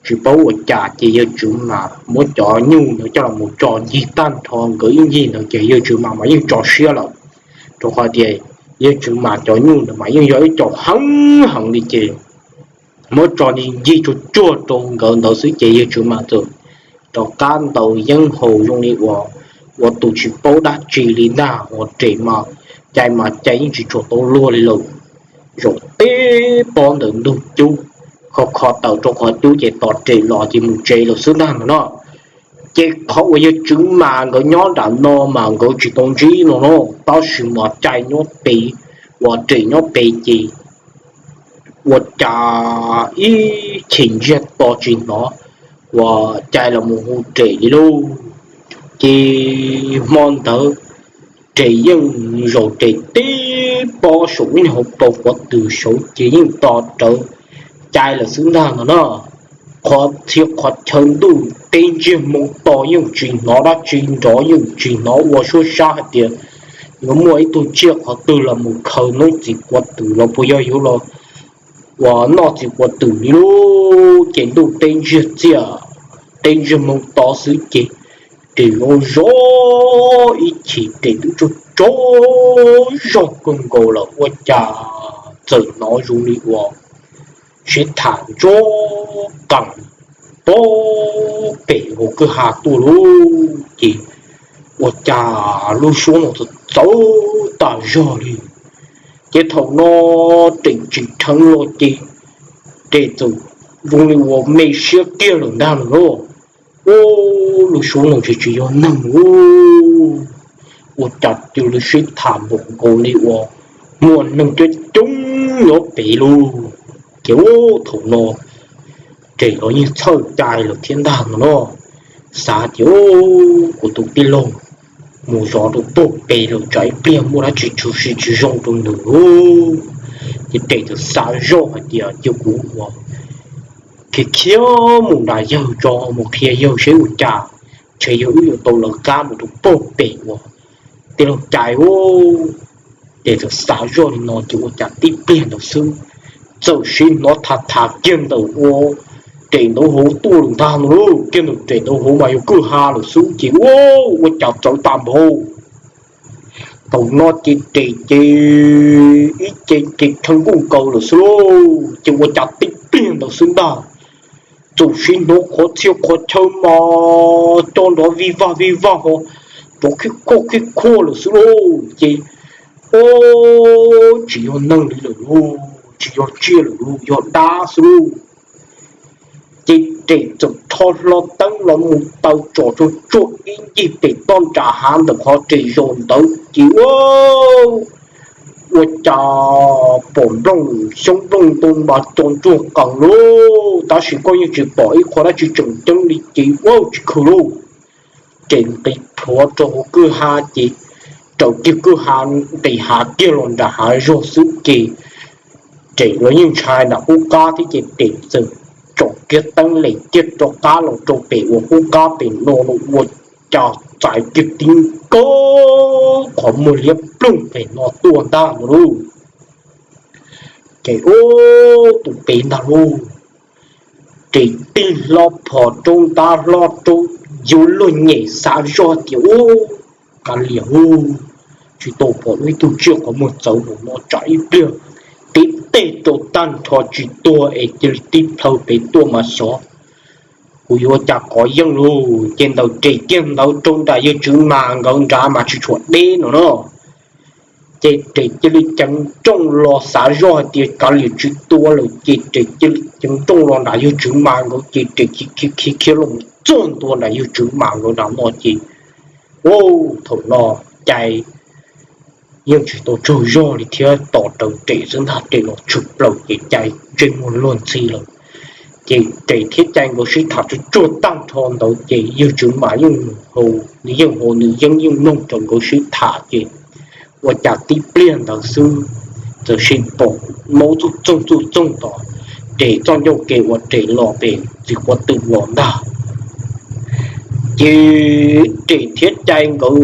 tsis paub ua cas ces yawg Tswv Mas muab cov nyuj ntawd coj los mus tso ncig tag nrho, nkawd ib ncig ntawd ces yawg Tswv Mas mas yeej tso siab lawm, rau qhov tias yawg Tswv Mas cov nyuj ntawd mas yeej yog ib co heev heev li ces muab tso ncig tsuag tsuag rau nkawd ntawd xwb ces yawg Tswv Mas txawm rov qab ntaus yeeb haus zoo li uas ua tus tsis paub dab tsi li ntag, uas Rem mas Cai mas Cai yeej tsis tshua tau luag li lawm. Zaum tib pob ntawm ntug cub, kho kho taws rau qhov cub ces tos Rem los ces mus tsev lawm xwb ntag no na. Ces qhov uas yawg Tswv Mas nkawd nyob nram no mas nkawd tsis tau ntsib no na, tab sis mas Cai nyob pem, uas Rem nyob pem ces ua cas ib chim ntsiag to tsis hnov uas Cai los mus hu Rem li lauj. Ces hmo ntawd Rem yeej zaum Rem tib pob saum ib hauv paus quav twm saud ces yeej tos rawv Cai lawm xwb ntag no na. Qhov txhia qhov chaw ntuj teb ntsiag moo to yeej tsis hnov dab tsi nrov, yeej tsis hnov ua suab sab hais tias yuav muaj ib tug tsiaj qhov twg los mus khaws noob txiv quav twm los puas yog yuav los uas noj txiv quav twm li lauj. Ces ntuj teb ntsiag txiaj, teb ntsiag moo to xwb ces Rem zoo zoo ib chim Rem twb tsaug tsaug zog kawg nkaus lawm ua cas txawm hnov zoo li uas sib tham ntsuab qees pem hauv kwj ha tuaj lauj. Ces ua cas lub suab no txawv txawv tas zog li. Ces thaum no Rem tsim dheev los ces Rem txawm zoo li uas me siab kiag lawm ntag lauj. Ub, lub suab no tsis tsis yog neeg ub, ua cas cia li sib tham npaum nkaus li uas muaj neeg coob coob nyob pem lauj. Ces ub, thaum no Rem los yeej txhawj cai lawm thiab ntag no no, xav tias kuv tus tij laug mus zov rau pag pem lawm tsam ib pliag muaj dab tsi tshwm sim tsis zoo rau nws. Ces Rem txawm xav zoj hais tias cia kuv ua khiav khiav mus nram yawg tso, mus qhia yawg seb ua cas ntshe yog wb yuav tau lawv qab mus rau pag pem uas tij laug cai u. Ces txawm xav zoj li no ces ua cas tib pliag ntawd xwb, txawm sib hnov tham tham kiag ntawm ua Rem ntawd hauv tuaj lawm ntag no lauj. Kiag ntawm Rem ntawd hauv mas yog kwj ha lawm xwb ces ua, ua cas txawv tas npaum. Thaum no ces Rem ces ib ce ces rhawv nkuj nkaus lawm xwb lauj, ces ua cas tib pliag ntawd xwb ntag, txawm sib hnov qhov txhia qhov chaw mas coj nrov vij vag vij vag ho rov khib khuaj khib khuaj lawm xwb lauj. Ces ua, tsis yog neeg li lawm lauj, tsis yog tsiaj lawm lauj, yog dab xwb lauj. Ces Rem txawm rho hlo teeb los mus taw tsom tsuag tsuag ib ncig pem toj nram hav ntawm qhov Rem zaum ntawd ces ua, ua cas pom nplooj xyoob nplooj ntoo mas co ntsuag qees lauj, tab sis koj yeej tsis pom ib qho dab tsi tseem ceeb li ces ua tsis khw lauj. Ces nqis plhuav rau hauv kwj ha ces raws kiag kwj ha nqis hav kiag los nram hav zog xwb ces Rem los yeej ntshai nram qub qab thiab ces Rem txawm tsom kiag teeb lem kiag rov qab los rau pem uas qub qab pem no los ua cas txais kiag tib nkaug qhov muag liab ploog pem no tuaj ntag no lauj. Ces ua tus pem ntag lauj, Rem tig hlo phom rau ntab hlo rau, yuav luag nyem xav zoj tias ua, kav liam hu, tsis tau pom ib tug tsiaj qhov muag txawv npaum no tsam ib pliag tib teg rau tag nrho tsis tuag es cia li tib plhaw pem tuaj mas xyov kuv yuav ua cas kov yeej lauj. Ces ntawm Rem kiag ntawd rau nram yawg Tswv Mas nkawd nrad mas tsis tshua deb no na. Ces Rem cia li ceev nrooj los xav zoj hais tias kav liam tsis tua lawm ces Rem cia li ceev nrooj los nram yawg Tswv Mas nkawd ces Rem khiav khiav khiav los txog ntua nram yawg Tswv Mas nkawd nram no ces ua, thaum no cai yeej tsis tau tsaug zog li thiab tos raws Rem xwb ntag, Rem los tshwm plaws ces cai ntsej muag luag ntxhi lawm. Ces Rem thiab cai nkawd sib tham tsuag tsuag tag nrho ntawd ces yawg Tswv Mas yeej, nws yeej haus nws yeeb yeej mloog rau nkawd sib tham ces ua cas tib pliag ntawd xwb txawm sim pom maub txuj txoog txuj txoog tom Rem txoj ncauj ke uas Rem los pem txiv quav twm los ntag. Ces Rem thiab cai nkawd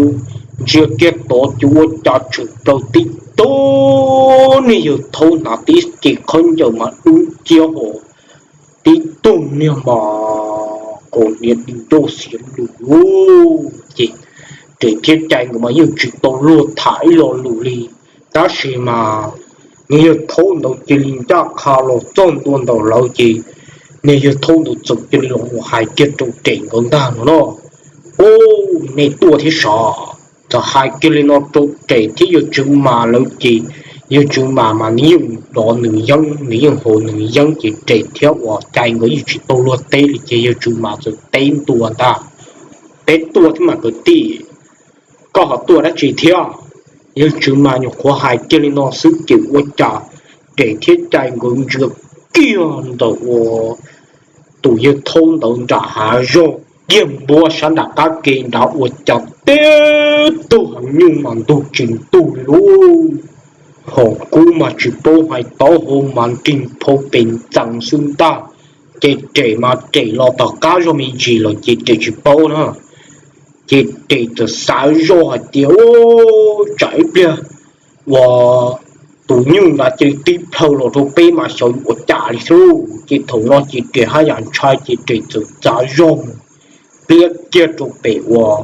ntsia kiag tod ces ua cas tshwm plaws tib tug niag yawg thaub hnav tib ce khaub ncaws mas dub nciab ho tib tug niag mas kaus hniav di nrauj xiav lus lub. Ces Rem thiab cai nkawd mas yeej tsis tau luag tham ib lo lus li, tab sis mas niag yawg thaub ntawd cia li ncaj qha los txog ntua ntawm lawv ces niag yawg thaub ntawd txawm cia li los mus hais kiag rau Rem nkawd ntag no no, ua, nej tuaj thiab sav. Txawm hais kiag li no rau Rem thiab yawg Tswv Mas lawv ces yawg Tswv Mas mas nws yeej dov nws yeeb nws yeej haus nws yeeb ces Rem thiab uas cai nkawd yeej tsis tau luag teb li ces yawg Tswv Mas txawm teb ntua ntag, teb tuaj thiab mas kwv tij, koj ho tuaj dab tsi thiab? Yawg Tswv Mas nyuam qhuav hais kiag li no xwb ces ua cas Rem thiab cai nkawd ntsia kiag ntawm ua tus yawg thaub ntawd nram hav zog kiag npuab sab nram qab ke nrad ua cas tib tug heev nyuj mas ntug tsis ntug li lub. Hom kub mas tsis paub hais, taub hau mas nrig phau pes ntxees xwb ntag. Ces Rem mas Rem los tom qab zog me ntsis lawm ces Rem tsis paub na. Ces Rem txawm xav zoj hais tias, u, tsam ib pliag uas tus nyuj ntawd cia li tib plhaw los rau peb mas xyov yuav ua cas li xwb. Ces thaum no ces Rem haj yam ntshai ces Rem txawm txav zog mus pliab kiag rau pem uas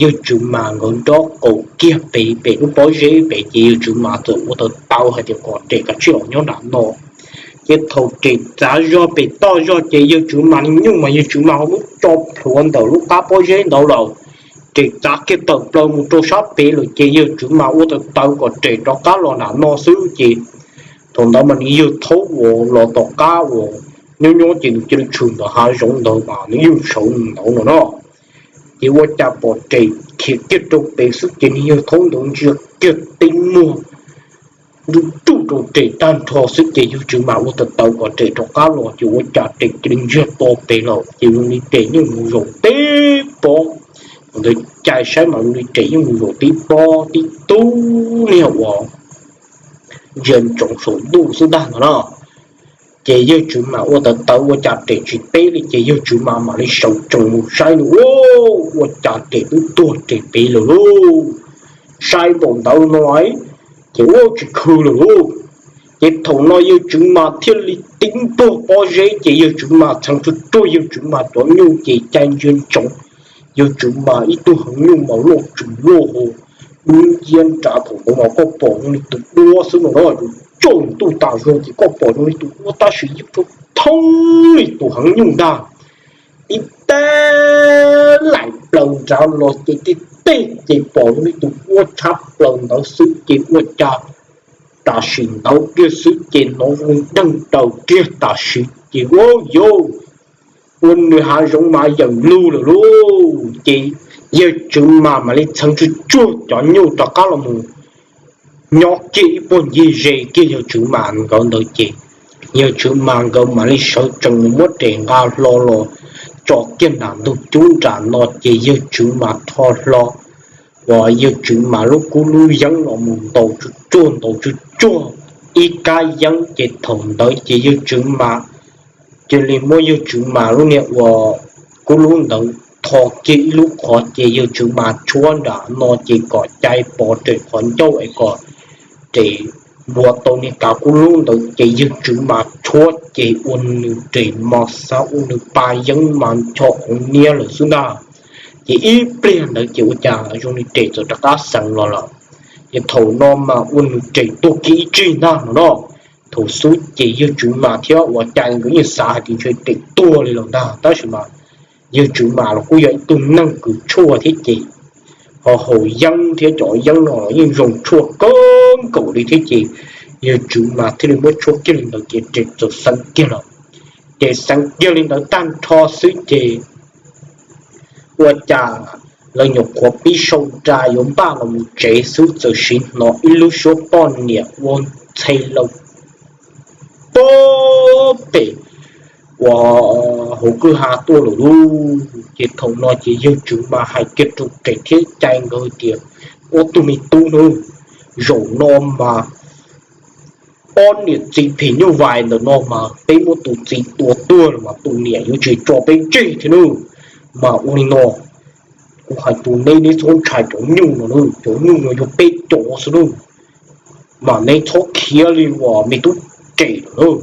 yawg Tswv Mas nkawd nraub qaum kiag pem, pem lub pob zeb pem ces yawg Tswv Mas txawm ua tau tau hais tias kom Rem kav tsij los nyob nram no. Ces thaum Rem txav zog pem toj zog ces yawg Tswv Mas nyuj mas yawg Tswv Mas ho muab tso plhuav ntawm lub qab pob zeb ntawd lawm. Rem txav kiag tawm plaws mus rau sab pem lawm ces yawg Tswv Mas ua tau tau kom Rem rov qab los nram no xwb ces thaum ntawd mas nws yawg thaub uas los tom qab uas nyob nyob ces nws cia li tshwm ntawm hav zoov ntawd mas nws yeej saud ntawd no no. Ces ua cas pom Rem khiav kiag rau pem xwb ces nws yawg thaub ntawd ntsia kiag tib muag nruj nruj rau Res tag nrho xwb ces yawg Tswv Mas ua tawv tawv kom Res rov qab los ces ua cas Res cia li ntsiag to pem lawm ces zoo li Res yeej mus zaum tib pob. Ntawd cais saib mas zoo li Res yeej mus zaum tib pob tib tug niag uas ntsia ntsoov saum ntuj xwb ntag no na. Ces yawg Tswv Mas ua tawv tawv ua cas Res tsis teb li ces yawg Tswv Mas mam li sawv tsees mus saib no ua cas Res twb tuag Res pem lawm lauj. Saib npaum ntawd no ces ua tsis khw lawm lauj. Ces thaum no yawg Tswv Mas thiaj li tib npuag pob zeb ces yawg Tswv Mas txheev tsuag tsuag yawg Tswv Mas cov nyuj ces cais ntsia ntsoov yawg Tswv Mas ib tug heev nyuj mas loj tsws loj hau dub nciab nrad. Thaum ntawd mas koj pom zoo li tus duab xwb no na, yus tsaus ntuj tas zog ces koj pom zoo li tus duab tab sis yeej thoob thoob li tus heev nyuj ntag. Tib teg laim plaws nrad los ces tib teg ces pom zoo li tus duab tshab plaws ntawd xwb ces ua cas tam sim ntawd kiag xwb ces hnov zoo deeg daws kiag tam sim ces ua yau ua nws hav zoov mas yawm lug lawm lauj. Ces yawg Tswv Mas mam li txheev tsuag tsuag cov nyuj rov qab los mus nyob kiag ib puag ncig ze kiag yawg Tswv Mas nkawd ntawd ces yawg Tswv Mas nkawd mam li sawv tsees mus muab Res nqa hlo los tso kiag nram ntug cub nram no ces yawg Tswv Mas rho hlo uas yawg Tswv Mas lub kub lub yeeb los mus ntaus tsuag tsuag ntaus tsuag tsuag ib kab yeeb ces thaum ntawd ces yawg Tswv Mas cia li muab yawg Tswv Mas lub niag uas kub lub ntawd tho kiag ib lub qhov ces yawg Tswv Mas tshuab nram no ces kom cais pov Res qhov ncauj es kom Res npuav tau niag kav kub lub ntawd ces yawg Tswv Mas tshuab ces ua nws Res mos xav ua nws pa yeeb mas ncho qhov niab lawm xwb ntag. Ces ib pliag ntawd ces ua cas zoo li Res txawm rov qab xeev los lawm. Ces thaum no mas ua nws Res tuag kiag ib tsig ntag no no. Thaum xub ces yawg Tswv Mas thiab uas cais nkawd yeej xav hais tias ntshe Res tuag li lawm ntag tab sis mas yawg Tswv Mas los kuj yog ib tug neeg kws tshuaj thiab ces ho haus yeeb thiab cov yeeb no los yeej zoo tshuaj kawg nkaus li thiab ces yawg Tswv Mas thiaj li muab tshuab kiag li ntawd ces Res txawm xeev kiag lawm. Ces xeev kiag li ntawd tag nrho xwb ces ua cas lawv nyuam qhuav pib sau nra yuav npaj los mus tsev xwb txawm sim hnov ib lub suab poj niam ua ntxhe laws pag pem uas hauv kwj ha tuaj lawm lauj. Ces thaum no ces yawg Tswv Mas hais kiag rau Res thiab cais nkawd tias, Ob tug me tub nawb, zaum no mas ob niam txiv phim nyuj vais ntawm no mas peb muab tus txiv tua tuag los mas tus niam yuav tsis tso peb tseg thiab nawb. Mas ua li no, kuv hais rau neb, neb txhob ntshai cov nyuj no nawb, cov nyuj no yog peb cov xwb nawb. Mas neb txhob khiav li uas me tub Res lawm nawb,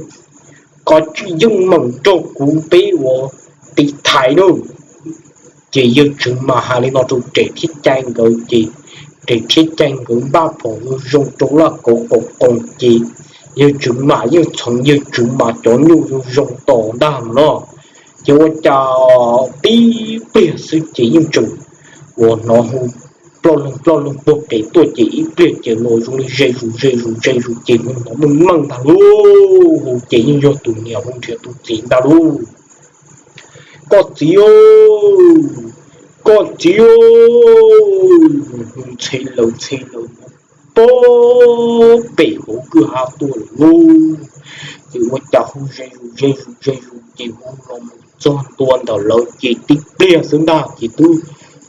koj tsij yeej meem nrog kuv peb ua tiv thaiv nawb. Ces yawg Tswv Mas hais li no rau Res thiab cais nkawd ces Res thiab cais nkawd npaj phom zoo zoo rau laj kauv qaum qoos ces yawg Tswv Mas yeej txhoov yawg Tswv Mas cov nyuj zoo zoo tos ntag no. Ces ua cas tib pliag xwb ces yeej tseem uas hnov hu ploj loog ploj loog puag pem tuaj ces ib pliag ces los zoo li ze zus ze zus ze zus ces hu hnov meej meej ntag lauj. Hu ces yeej yog tus niam hu nrhiav tus txiv ntag lauj. Koj txiv, koj txiv, hu ntxhe laws ntxhe laws pag pem hauv kwj ha tuaj lawm lauj. Ces ua cas hu ze zus ze zus ze zus ces hu los mus txog ntua ntawm lawv ces tib pliag xwb ntag ces twb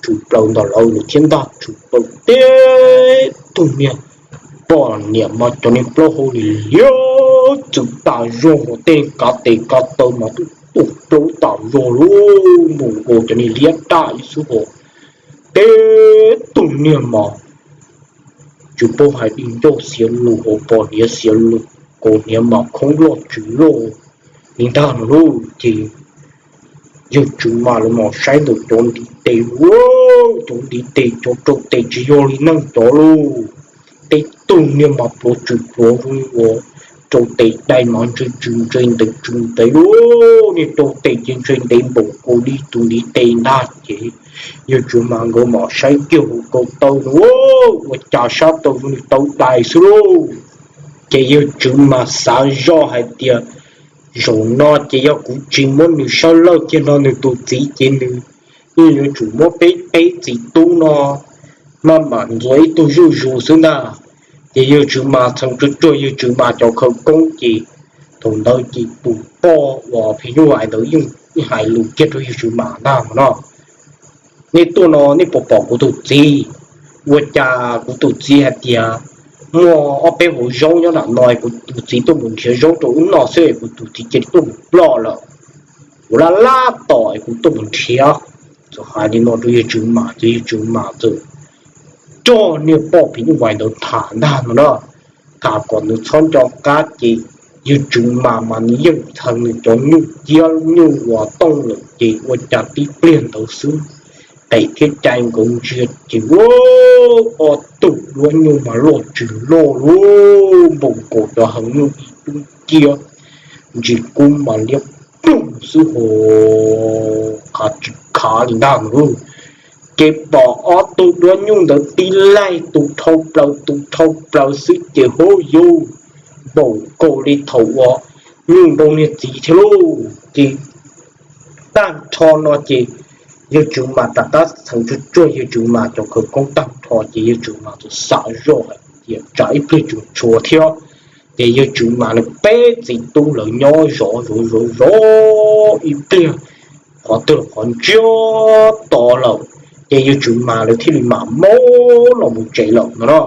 tshwm plaws ntawm lawv lawm thiab ntag, tshwm plaws tib tug niag poj niam mas cov niag plaub hau li liab txwm tas zog, hos tej kav tes kav taw mas twb tuaj plaub tas zog lauj, npaum nkaus cov niag liab raj ib xub hos tib tug niag mas tsis paub hais di ncauj xiav lus hos pos hniav xiav lus, kaus hniav mas khoob loj tsws loj li ntag no lauj. Ces yawg Tswv Mas los mus saib ntawm cov ntiv tes, cov ntiv tes cov rau tes tsis yog li neeg cov lauj. Tej tug niag mas pluav tsws pluav zoo li uas rau tes dai mas ntshe tsws ntshe ntev tsws ntev lauj, niag rau tes ces ntshe ntev npaum nkaus li tus ntiv tes ntag. Ces yawg Tswv Mas nkawd mam saib kiag hauv ko taw no ua cas sab tau zoo li tau dais xwb lauj. Ces yawg Tswv Mas xav zoj hais tias, zaum no ces yog kuv tsis muab nws sab laj kiag no nws tus txiv ces nws yeej yuav tsum muab peb peb txiv tub no maj mam ntxuav ib tug zuj zus xwb ntag. Ces yawg Tswv Mas txheev tsuag tsuag yawg Tswv Mas cov khawv koob ces thaum ntawd ces tus poj uas phim nyuj vais ntawd yeej hais lus kiag rau yawg Tswv Mas ntag no. Nej tuaj no nej puas pom kuv tus txiv? Ua cas kuv tus txiv hais tias muaj ob peb hauv zaub nyob nram no, kuv tus txiv tuaj mus nrhiav zaub rau wb noj xwb, kuv tus txiv cia li tuaj mus ploj lawm. Kuv laj laj tos kuv tuaj mus nrhiav. Txawm hais li no rau yawg Tswv Mas ces yawg Tswv Mas txawm nrog niag poj phim nyuj vais ntawd tham ntag no na. Tham kom nws txhob nco qab ces yawg Tswv Mas mas nws yeej txheev nws cov nyuj ciab nyuj uas tooj lawm ces ua cas tib pliag ntawd xwb, qem thiab cai nkawd ntsia ces ua ob tug duab nyuj mas loj tsis loj li, npaum nkaus cov heev nyuj ib tub ciab, ntsis kub mas liab ploog xwb ho, khav tsis khav li ntag no. Ces pom ob tug duab nyuj ntawd tib laig tus dhau plaws tus dhau plaws xwb ces hu yus, npaum nkaus li thaum uas nyuj nrau niag txiv thiab lauj. Ces tag nrho no ces yawg Tswv Mas rov qab txheev tsuag tsuag yawg Tswv Mas cov khawv koob tag nrho ces yawg Tswv Mas txawm xam zoj hais tias tsam ib pliag tseem tshuav thiab. Ces yawg Tswv Mas nws peb txiv tub lawv nyob zov zov zov zov ib pliag qhov twg qhov ntsiag to lawm, ces yawg Tswv Mas lawv thiaj li mam maub los mus tsev lawm no na.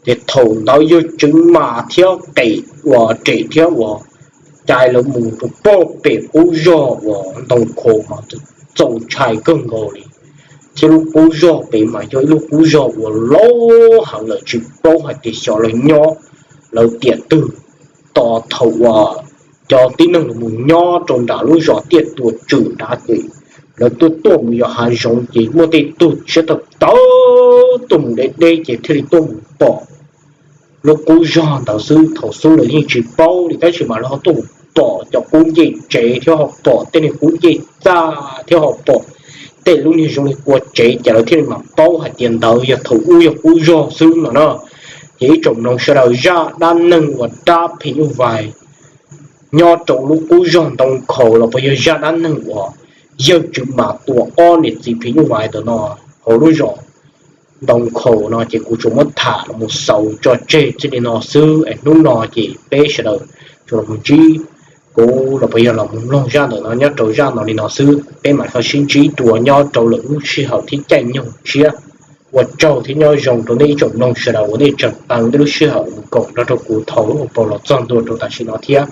Ces thaum ntawd yawg Tswv Mas thiab qem uas rem thiab uas cai lawv mus rau pog pem qub zog uas ntoo khaus mas txaus ntshai kawg nkaus li, thiab lub qub zog pem mas yog ib lub qub zog uas laub heev lawm tsis paub hais tias xyov lawv nyob lawv tiam twg. Tos thaum uas cov tib neeg los mus nyob rau nram lub zos Tiaj Tua Tswm nrad ces lawv tuaj tuaj mus yos hav zoov ces muaj tej tug siab tawv tawv tuaj mus deb deb ces thiaj li tuaj mus pom lub qub zog ntawd xwb. Thaum xub lawv yeej tsis paub li tab sis mas lawv ho tuaj mus pom cov qub ncej tsev thiab ho pom tej niag qub ncej txaj thiab ho pom tej lub niag zoo li qua tsev ces lawv thiaj li mam paub hais tias ntawd yog thaum ub yog qub zog xwb no na. Ces ib tsoom mloog sawv daws, zaj dab neeg uas dab phim nyuj vais nyob rau lub qub zog ntoo khaus los puas yog zaj dab neeg uas yawg Tswv Mas tua ob niam txiv phim nyuj vais ntawm no hauv lub zos ntoo khaus no ces kuv tsuas muab tham los mus xaus tso tseg txij li no xwb es hnub no ces peb sawv daws tsuas los mus ntsib kuv los puas yog los mus mloog zaj ntawm no nyob rau zaj no li no xwb. Peb mam ho sib ntsib dua nyob rau lwm lub sij hawm thiab caij nyoog tshiab. Ua tsaug thiab nyob zoo rau nej ib tsoom mloog sawv daws uas nej tseem tau tej lub sij hawm mus koom nrog rau kuv thaum lub hauv paus los txog ntua rau tam sim no thiab.